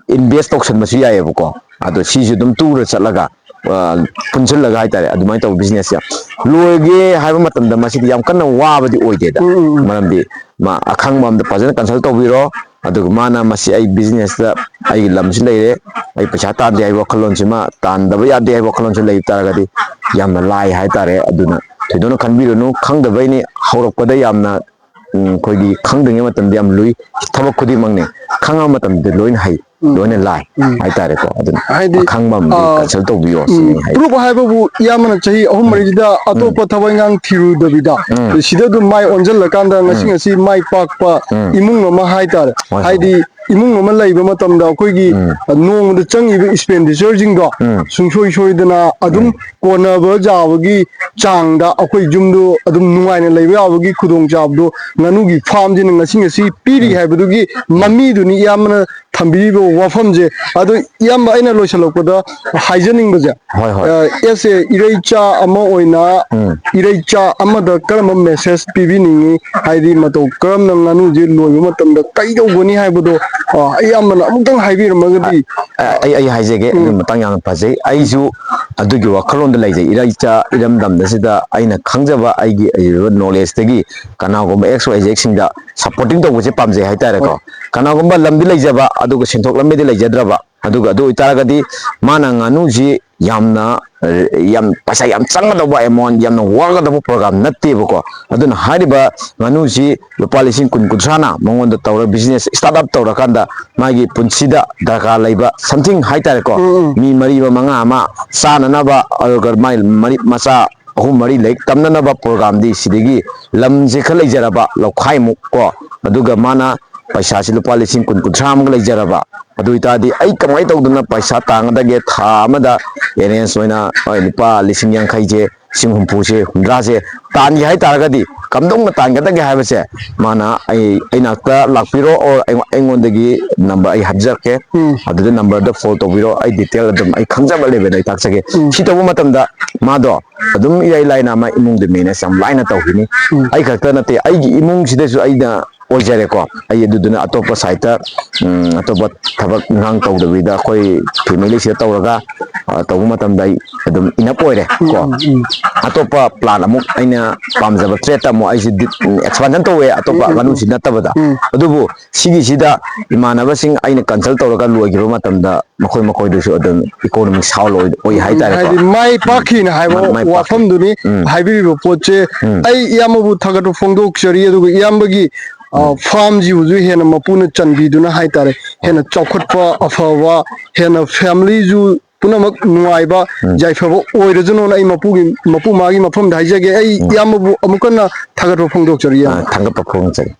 ꯏꯟꯚꯦꯁ ꯇꯧꯁꯟꯕꯁꯨ ꯌꯥꯏꯑꯕꯀꯣ꯫ ꯑꯗꯣ ꯁꯤꯁꯨ ꯑꯗꯨꯝ ꯇꯨꯔ ꯆꯠꯂꯒ, ꯑ, ꯄꯨꯟꯁꯤꯜꯂꯒ ꯍꯥꯏꯇꯥꯔꯦ, ꯑꯗꯨꯃꯥꯏꯅ ꯇꯧꯕ ꯕꯤꯖꯤꯅꯦꯁꯁꯦ ꯂꯣꯏꯒꯦ ꯍꯥꯏꯕ ꯃꯇꯝꯗ ꯃꯁꯤꯗꯤ ꯌꯥꯝ ꯀꯟꯅ ꯋꯥꯕꯗꯤ ꯑꯣꯏꯗꯦꯗ꯫ ꯎꯝ, ꯎꯝ, ꯎꯝ꯫ ꯃꯔꯝꯗꯤ ꯃꯥ ꯑꯈꯪꯕ ꯑꯝꯗ ꯐꯖꯅ ꯀꯟꯁꯜ ꯇꯧꯕꯤꯔꯣ꯫ ꯑꯗꯨꯒ ꯃꯥꯅ ꯃꯁꯤ ꯑꯩ ꯕꯤꯖꯤꯅꯦꯁꯇ ꯑꯩꯒꯤ ꯂꯝꯁꯤ ꯂꯩꯔꯦ, ꯑꯩ ꯄꯩꯁꯥ ꯇꯥꯟꯗꯦ ꯍꯥꯏꯕ ꯋꯥꯈꯜꯂꯣꯟꯁꯤꯃ, ꯇꯥꯟꯗꯕ ꯌꯥꯗꯦ ꯍꯥꯏꯕ ꯋꯥꯈꯜꯂꯣꯟꯁꯤ ꯂꯩꯕ ꯇꯥꯔꯒꯗꯤ ꯌꯥꯝꯅ ꯂꯥꯏ ꯍꯥꯏꯇꯥꯔꯦ꯫ ꯑꯗꯨꯅ ꯊꯣꯏꯗꯣꯛꯅ ꯈꯟꯕꯤꯔꯨꯅꯨ, ꯈꯪꯗꯕꯩꯅꯤ꯫ ꯍꯧꯔꯛꯄꯗ ꯌꯥꯝꯅ, ꯎꯝ, ꯑꯩꯈꯣꯏꯒꯤ ꯈꯪꯗ꯭ꯔꯤꯉꯩ ꯃꯇꯝꯗ ꯌꯥꯝ ꯂꯨꯏ꯫ ꯊꯕꯛ ꯈꯨꯗꯤꯡꯃꯛꯅꯦ, ꯈꯪꯉꯕ ꯃꯇꯝꯗ ꯂꯣꯏꯅ ꯍꯩ, ꯎꯝ꯫ ꯂꯣꯏꯅ ꯂꯥꯏ ꯎꯝ꯫ ꯍꯥꯏꯇꯥꯔꯦꯀꯣ꯫ ꯑꯗꯨꯅ ꯍꯥꯏꯗꯤ, ꯑꯈꯪꯕ ꯑꯃꯗꯤ ꯑ, ꯀꯟꯁꯜ ꯇꯧꯕꯤꯌꯣ ꯎꯝ, ꯁꯤꯅꯤ ꯑꯩ ꯍꯥꯏꯁꯦ꯫ ꯄ꯭ꯔꯨꯞ ꯍꯥꯏꯕꯕꯨ ꯏꯌꯥꯝꯕꯅ ꯆꯍꯤ ꯑꯍꯨꯝ ꯎꯝ꯫ ꯃꯔꯤꯁꯤꯗ ꯎꯝ꯫ ꯑꯇꯣꯞꯄ ꯊꯕꯛ ꯏꯟꯈꯥꯡ ꯊꯤꯔꯨꯗꯕꯤꯗ ꯎꯝ꯫ ꯁꯤꯗ ꯑꯗꯨꯝ ꯃꯥꯏ ꯑꯣꯟꯁꯤꯜꯂꯀꯥꯟꯗ ꯉꯁꯤ ꯎꯝ꯫ ꯉꯁꯤ ꯃꯥꯏ ꯄꯥꯛꯄ ꯎꯝ꯫ ꯏꯃꯨꯡ ꯑꯃ ꯍꯥꯏꯇꯥꯔꯦ꯫ ꯍꯣꯏ, ꯍꯣꯏ꯫ ꯍꯥꯏꯗꯤ ꯏꯃꯨꯡ ꯑꯃ ꯂꯩꯕ ꯃꯇꯝꯗ ꯑꯩꯈꯣꯏꯒꯤ ꯎꯝ꯫ ꯅꯣꯡꯃꯗ ꯆꯪꯉꯤꯕ ꯑꯦꯛꯁꯄꯦꯟꯗꯤꯆꯔꯁꯤꯡꯗꯣ ꯎꯝ꯫ ꯁꯨꯡꯁꯣꯏ ꯁꯣꯏꯗꯅ ꯑꯗꯨꯝ ꯎꯝ꯫ ꯀꯣꯟꯅꯕ ꯌꯥꯕꯒꯤ ꯆꯥꯡꯗ ꯑꯩꯈꯣꯏ ꯌꯨꯝꯗꯣ ꯑꯗꯨꯝ ꯅꯨꯡꯉꯥꯏꯅ ꯂꯩꯕ ꯌꯥꯕꯒꯤ ꯈꯨꯗꯣꯡꯆꯥꯕꯗꯣ ꯉꯥꯅꯨꯒꯤ ꯐꯥꯔꯝꯁꯤꯅ ꯉꯁꯤ ꯉꯁꯤ ꯄꯤꯔꯤ ꯎꯝ꯫ ꯍꯥꯏꯕꯗꯨꯒꯤ ꯃꯃꯤꯗꯨꯅꯤ ꯏꯌꯥꯝꯕꯅ ꯊꯝꯕꯤꯔꯤꯕ ꯋꯥꯐꯝꯁꯦ꯫ ꯑꯗꯣ ꯏꯌꯥꯝꯕ, ꯑꯩꯅ ꯂꯣꯏꯁꯤꯜꯂꯛꯄꯗ ꯍꯥꯏꯖꯅꯤꯡꯕꯁꯦ, ꯍꯣꯏ, ꯍꯣꯏ꯫ ꯑ, ꯑꯦꯁ ꯑꯦ ꯏꯔꯩꯆꯥ ꯑꯃ ꯑꯣꯏꯅ ꯎꯝ꯫ ꯏꯔꯩꯆꯥ ꯑꯃꯗ ꯀꯔꯝꯕ ꯃꯦꯁꯦꯖ ꯄꯤꯕꯤꯅꯤꯡꯉꯤ? ꯍꯥꯏꯗꯤ ꯃꯇꯧ ꯀꯔꯝꯅ ꯉꯥꯅꯨꯁꯦ ꯂꯣꯏꯕ ꯃꯇꯝꯗ ꯀꯩꯗꯧꯒꯅꯤ ꯍꯥꯏꯕꯗꯣ, ꯑ, ꯑꯌꯥꯝꯕꯅ ꯑꯃꯨꯛꯇꯪ ꯍꯥꯏꯕꯤꯔꯝꯃꯒꯗꯤ꯫ ꯑ, ꯑꯩ ꯑꯩ ꯍꯥꯏꯖꯒꯦ꯫ ꯑꯗꯨꯒꯤ ꯃꯇꯥꯡ ꯌꯥꯝꯅ ꯐꯖꯩ꯫ ꯑꯩꯁꯨ ꯑꯗꯨꯒꯤ ꯋꯥꯈꯜꯂꯣꯟꯗ ꯂꯩꯖꯩ꯫ ꯏꯔꯩꯆꯥ ꯏꯔꯝꯗꯝ ꯑꯁꯤꯗ ꯑꯩꯅ ꯈꯪꯖꯕ ꯑꯩꯒꯤ ꯑꯣꯏꯕ ꯅꯣꯂꯦꯖꯇꯒꯤ ꯀꯅꯥꯒꯨꯝꯕ ꯑꯦꯛꯁ ꯋꯥꯏ ꯖꯦꯠꯁꯤꯡꯗ ꯁꯞꯄꯣꯔꯇꯤꯡ ꯇꯧꯕꯁꯦ ꯄꯥꯝꯖꯩ ꯍꯥꯏꯇꯥꯔꯦꯀꯣ꯫ ꯀꯅꯥꯒꯨꯝꯕ ꯂꯝꯗꯤ ꯂꯩꯖꯕ ꯑꯗꯨꯒ ꯁꯦꯟꯊꯣꯛ ꯂꯝꯕꯤꯗꯤ ꯂꯩꯖꯗ꯭ꯔꯕ, ꯑꯗꯨꯒ ꯑꯗꯨ ꯑꯣꯏꯇꯥꯔꯒꯗꯤ ꯃꯥꯅ ꯉꯥꯅꯨꯁꯤ ꯌꯥꯝꯅ, ꯌꯥꯝ ꯄꯩꯁꯥ ꯌꯥꯝ ꯆꯪꯒꯗꯧꯕ ꯑꯦꯃꯥꯎꯟ, ꯌꯥꯝꯅ ꯋꯥꯒꯗꯧꯕ ꯄ꯭ꯔꯣꯒ꯭ꯔꯥꯝ ꯅꯠꯇꯦꯕꯀꯣ꯫ ꯑꯗꯨꯅ ꯍꯥꯏꯔꯤꯕ ꯉꯥꯅꯨꯁꯤ ꯂꯨꯄꯥ ꯂꯤꯁꯤꯡ ꯀꯨꯟ, ꯀꯨꯟꯊ꯭ꯔꯥꯅ ꯃꯉꯣꯟꯗ ꯇꯧꯔ ꯕꯤꯖꯤꯅꯦꯁ ꯁ꯭ꯇꯥꯔꯠ ꯑꯞ ꯇꯧꯔꯀꯥꯟꯗ ꯃꯥꯒꯤ ꯄꯨꯟꯁꯤꯗ ꯗꯔꯀꯥꯔ ꯂꯩꯕ ꯁꯝꯊꯤꯡ ꯍꯥꯏꯇꯥꯔꯦꯀꯣ, ꯎꯝ, ꯎꯝ꯫ ꯃꯤ ꯃꯔꯤ ꯑꯃ ꯃꯉꯥ ꯑꯃ ꯆꯥꯅꯅꯕ, ꯑꯗꯨꯒ ꯃꯥꯏ ꯃꯔꯤ ꯃꯆꯥ ꯑꯍꯨꯝ ꯃꯔꯤ ꯂꯥꯏꯔꯤꯛ ꯇꯝꯅꯅꯕ ꯄ꯭ꯔꯣꯒ꯭ꯔꯥꯝꯗꯤ ꯁꯤꯗꯒꯤ ꯂꯝꯁꯦ ꯈꯔ ꯂꯩꯖꯔꯕ ꯂꯧꯈꯥꯏꯃꯨꯛ ꯀꯣ, ꯑꯗꯨꯒ ꯃꯥꯅ ꯄꯩꯁꯥꯁꯤ ꯂꯨꯄꯥ ꯂꯤꯁꯤꯡ ꯀꯨꯟ, ꯀꯨꯟꯊ꯭ꯔꯥ ꯑꯃꯒ ꯂꯩꯖꯔꯕ, ꯑꯗꯨ ꯑꯣꯏꯇꯥꯔꯗꯤ ꯑꯩ ꯀꯃꯥꯏꯅ ꯇꯧꯗꯅ ꯄꯩꯁꯥ ꯇꯥꯟꯒꯗꯒꯦ? ꯊꯥ ꯑꯃꯗ ꯑꯦꯔꯦꯟꯖ ꯑꯣꯏꯅ, ꯍꯣꯏ, ꯂꯨꯄꯥ ꯂꯤꯁꯤꯡ ꯌꯥꯡꯈꯩꯁꯦ, ꯂꯤꯁꯤꯡ ꯍꯨꯝꯐꯨꯁꯦ, ꯍꯨꯝꯗ꯭ꯔꯥꯁꯦ ꯇꯥꯟꯒꯦ ꯍꯥꯏꯇꯥꯔꯒꯗꯤ ꯀꯝꯗꯧꯅ ꯇꯥꯟꯒꯗꯒꯦ ꯍꯥꯏꯕꯁꯦ ꯃꯥꯅ ꯑꯩ, ꯑꯩ ꯅꯥꯛꯇ ꯂꯥꯛꯄꯤꯔꯣ, or ꯑꯩꯉꯣꯟ-, ꯑꯩꯉꯣꯟꯗꯒꯤ ꯅꯝꯕꯔ ꯑꯩ ꯍꯥꯞꯆꯔꯛꯀꯦ꯫ ꯎꯝ꯫ ꯑꯗꯨꯗ ꯅꯝꯕꯔꯗ ꯐꯣꯟ ꯇꯧꯕꯤꯔꯣ, ꯑꯩ ꯗꯤꯇꯦꯜ ꯑꯗꯨꯝ ꯑꯩ ꯈꯪꯖꯕ ꯂꯦꯕꯦꯜꯗ ꯑꯩ ꯇꯥꯛꯆꯒꯦ꯫ ꯎꯝ꯫ ꯁꯤ ꯇꯧꯕ ꯃꯇꯝꯗ ꯃꯥꯗꯣ ꯑꯗꯨꯝ ꯏꯔꯥꯏ ꯂꯥꯏꯅ ꯑꯃ ꯏꯃꯨꯡꯗ ꯃꯦꯅꯦꯖ ꯌꯥꯝ ꯂꯥꯏꯅ ꯇꯧꯈꯤꯅꯤ꯫ ꯎꯝ꯫ ꯑꯩ ꯈꯛꯇ ꯅꯠꯇꯦ, ꯑꯩꯒꯤ ꯏꯃꯨꯡꯁꯤꯗꯁꯨ ꯑꯩꯅ ꯑꯣꯏꯖꯔꯦꯀꯣ꯫ ꯑꯩ ꯑꯗꯨꯗꯨꯅ ꯑꯇꯣꯞꯄ ꯁꯥꯏꯠꯇ, ꯎꯝ, ꯑꯇꯣꯞꯄ ꯊꯕꯛ ꯏꯪꯈꯥꯡ ꯇꯧꯗꯕꯤꯗ ꯑꯩꯈꯣꯏ ꯐꯦꯃꯤꯂꯤꯁꯤꯗ ꯇꯧꯔꯒ, ꯑ, ꯇꯧꯕ ꯃꯇꯝꯗ ꯑꯩ ꯑꯗꯨꯝ ꯏꯅꯞ ꯑꯣꯏꯔꯦ ꯀꯣ꯫ ꯎꯝ, ꯎꯝ꯫ ꯑꯇꯣꯞꯄ ꯄ꯭ꯂꯥꯟ ꯑꯃꯨꯛ ꯑꯩꯅ ꯄꯥꯝꯖꯕ ꯇ꯭ꯔꯦꯠꯇ ꯑꯃꯨꯛ ꯑꯩꯁꯦ ꯑꯦꯛꯁꯄꯥꯟꯁꯟ ꯇꯧꯋꯦ, ꯑꯇꯣꯞꯄ ꯎꯝ, ꯎꯝ, ꯉꯥꯅꯨꯁꯤ ꯎꯝ꯫ ꯅꯠꯇꯕꯗ꯫ ꯎꯝ꯫ ꯑꯗꯨꯕꯨ ꯁꯤꯒꯤꯁꯤꯗ ꯏꯃꯥꯟꯅꯕꯁꯤꯡ ꯑꯩꯅ ꯀꯟꯁꯜ ꯇꯧꯔꯒ ꯂꯣꯏꯈꯤꯕ ꯃꯇꯝꯗ ꯃꯈꯣꯏ ꯃꯈꯣꯏꯗꯨꯁꯨ ꯑꯗꯨꯝ ꯏꯀꯣꯅꯣꯃꯤꯛ ꯁꯥꯎꯟ ꯑꯣꯏ, ꯑꯣꯏ ꯍꯥꯏꯇꯥꯔꯦꯀꯣ꯫ ꯍꯥꯏꯗꯤ ꯃꯥꯏ ꯄꯥꯛꯈꯤꯅ ꯍꯥꯏꯕ ꯃꯥꯏ ꯄꯥꯛꯈꯤ꯫ ꯋꯥꯐꯝꯗꯨꯅꯤ ꯎꯝ꯫ ꯍꯥꯏꯕꯤꯔꯤꯕ ꯄꯣꯠꯁꯦ꯫ ꯎꯝ꯫ ꯑꯩ ꯏꯌꯥꯝꯕꯕꯨ ꯊꯥꯒꯠꯄ ꯐꯣꯡꯗꯣꯛꯆꯔꯤ, ꯑꯗꯨꯒ ꯏꯌꯥꯝꯕꯒꯤ, ꯑ, ꯐꯥꯔꯝꯁꯤꯕꯨꯁꯨ ꯍꯦꯟꯅ ꯃꯄꯨꯅ ꯆꯟꯕꯤꯗꯨꯅ ꯍꯥꯏꯇꯥꯔꯦ, ꯍꯦꯟꯅ ꯆꯥꯎꯈꯠꯄ, ꯑꯐꯕ, ꯍꯦꯟꯅ ꯐꯦꯃꯤꯂꯤꯁꯨ ꯄꯨꯝꯅꯃꯛ ꯅꯨꯡꯉꯥꯏꯕ, ꯎꯝ꯫ ꯌꯥꯏꯐꯕ ꯑꯣꯏꯔꯁꯅꯨꯅ ꯑꯩ ꯃꯄꯨꯒꯤ, ꯃꯄꯨ ꯃꯥꯒꯤ ꯃꯐꯝꯗ ꯍꯥꯏꯖꯒꯦ꯫ ꯑꯩ ꯎꯝ꯫ ꯏꯌꯥꯝꯕꯕꯨ ꯑꯃꯨꯛ ꯍꯟꯅ ꯊꯥꯒꯠꯄ ꯐꯣꯡꯗꯣꯛꯆꯔꯤ, ꯏꯌꯥꯝꯕ꯫ ꯑ, ꯊꯥꯒꯠꯄ ꯐꯣꯡꯗꯣꯛꯆꯔꯤ꯫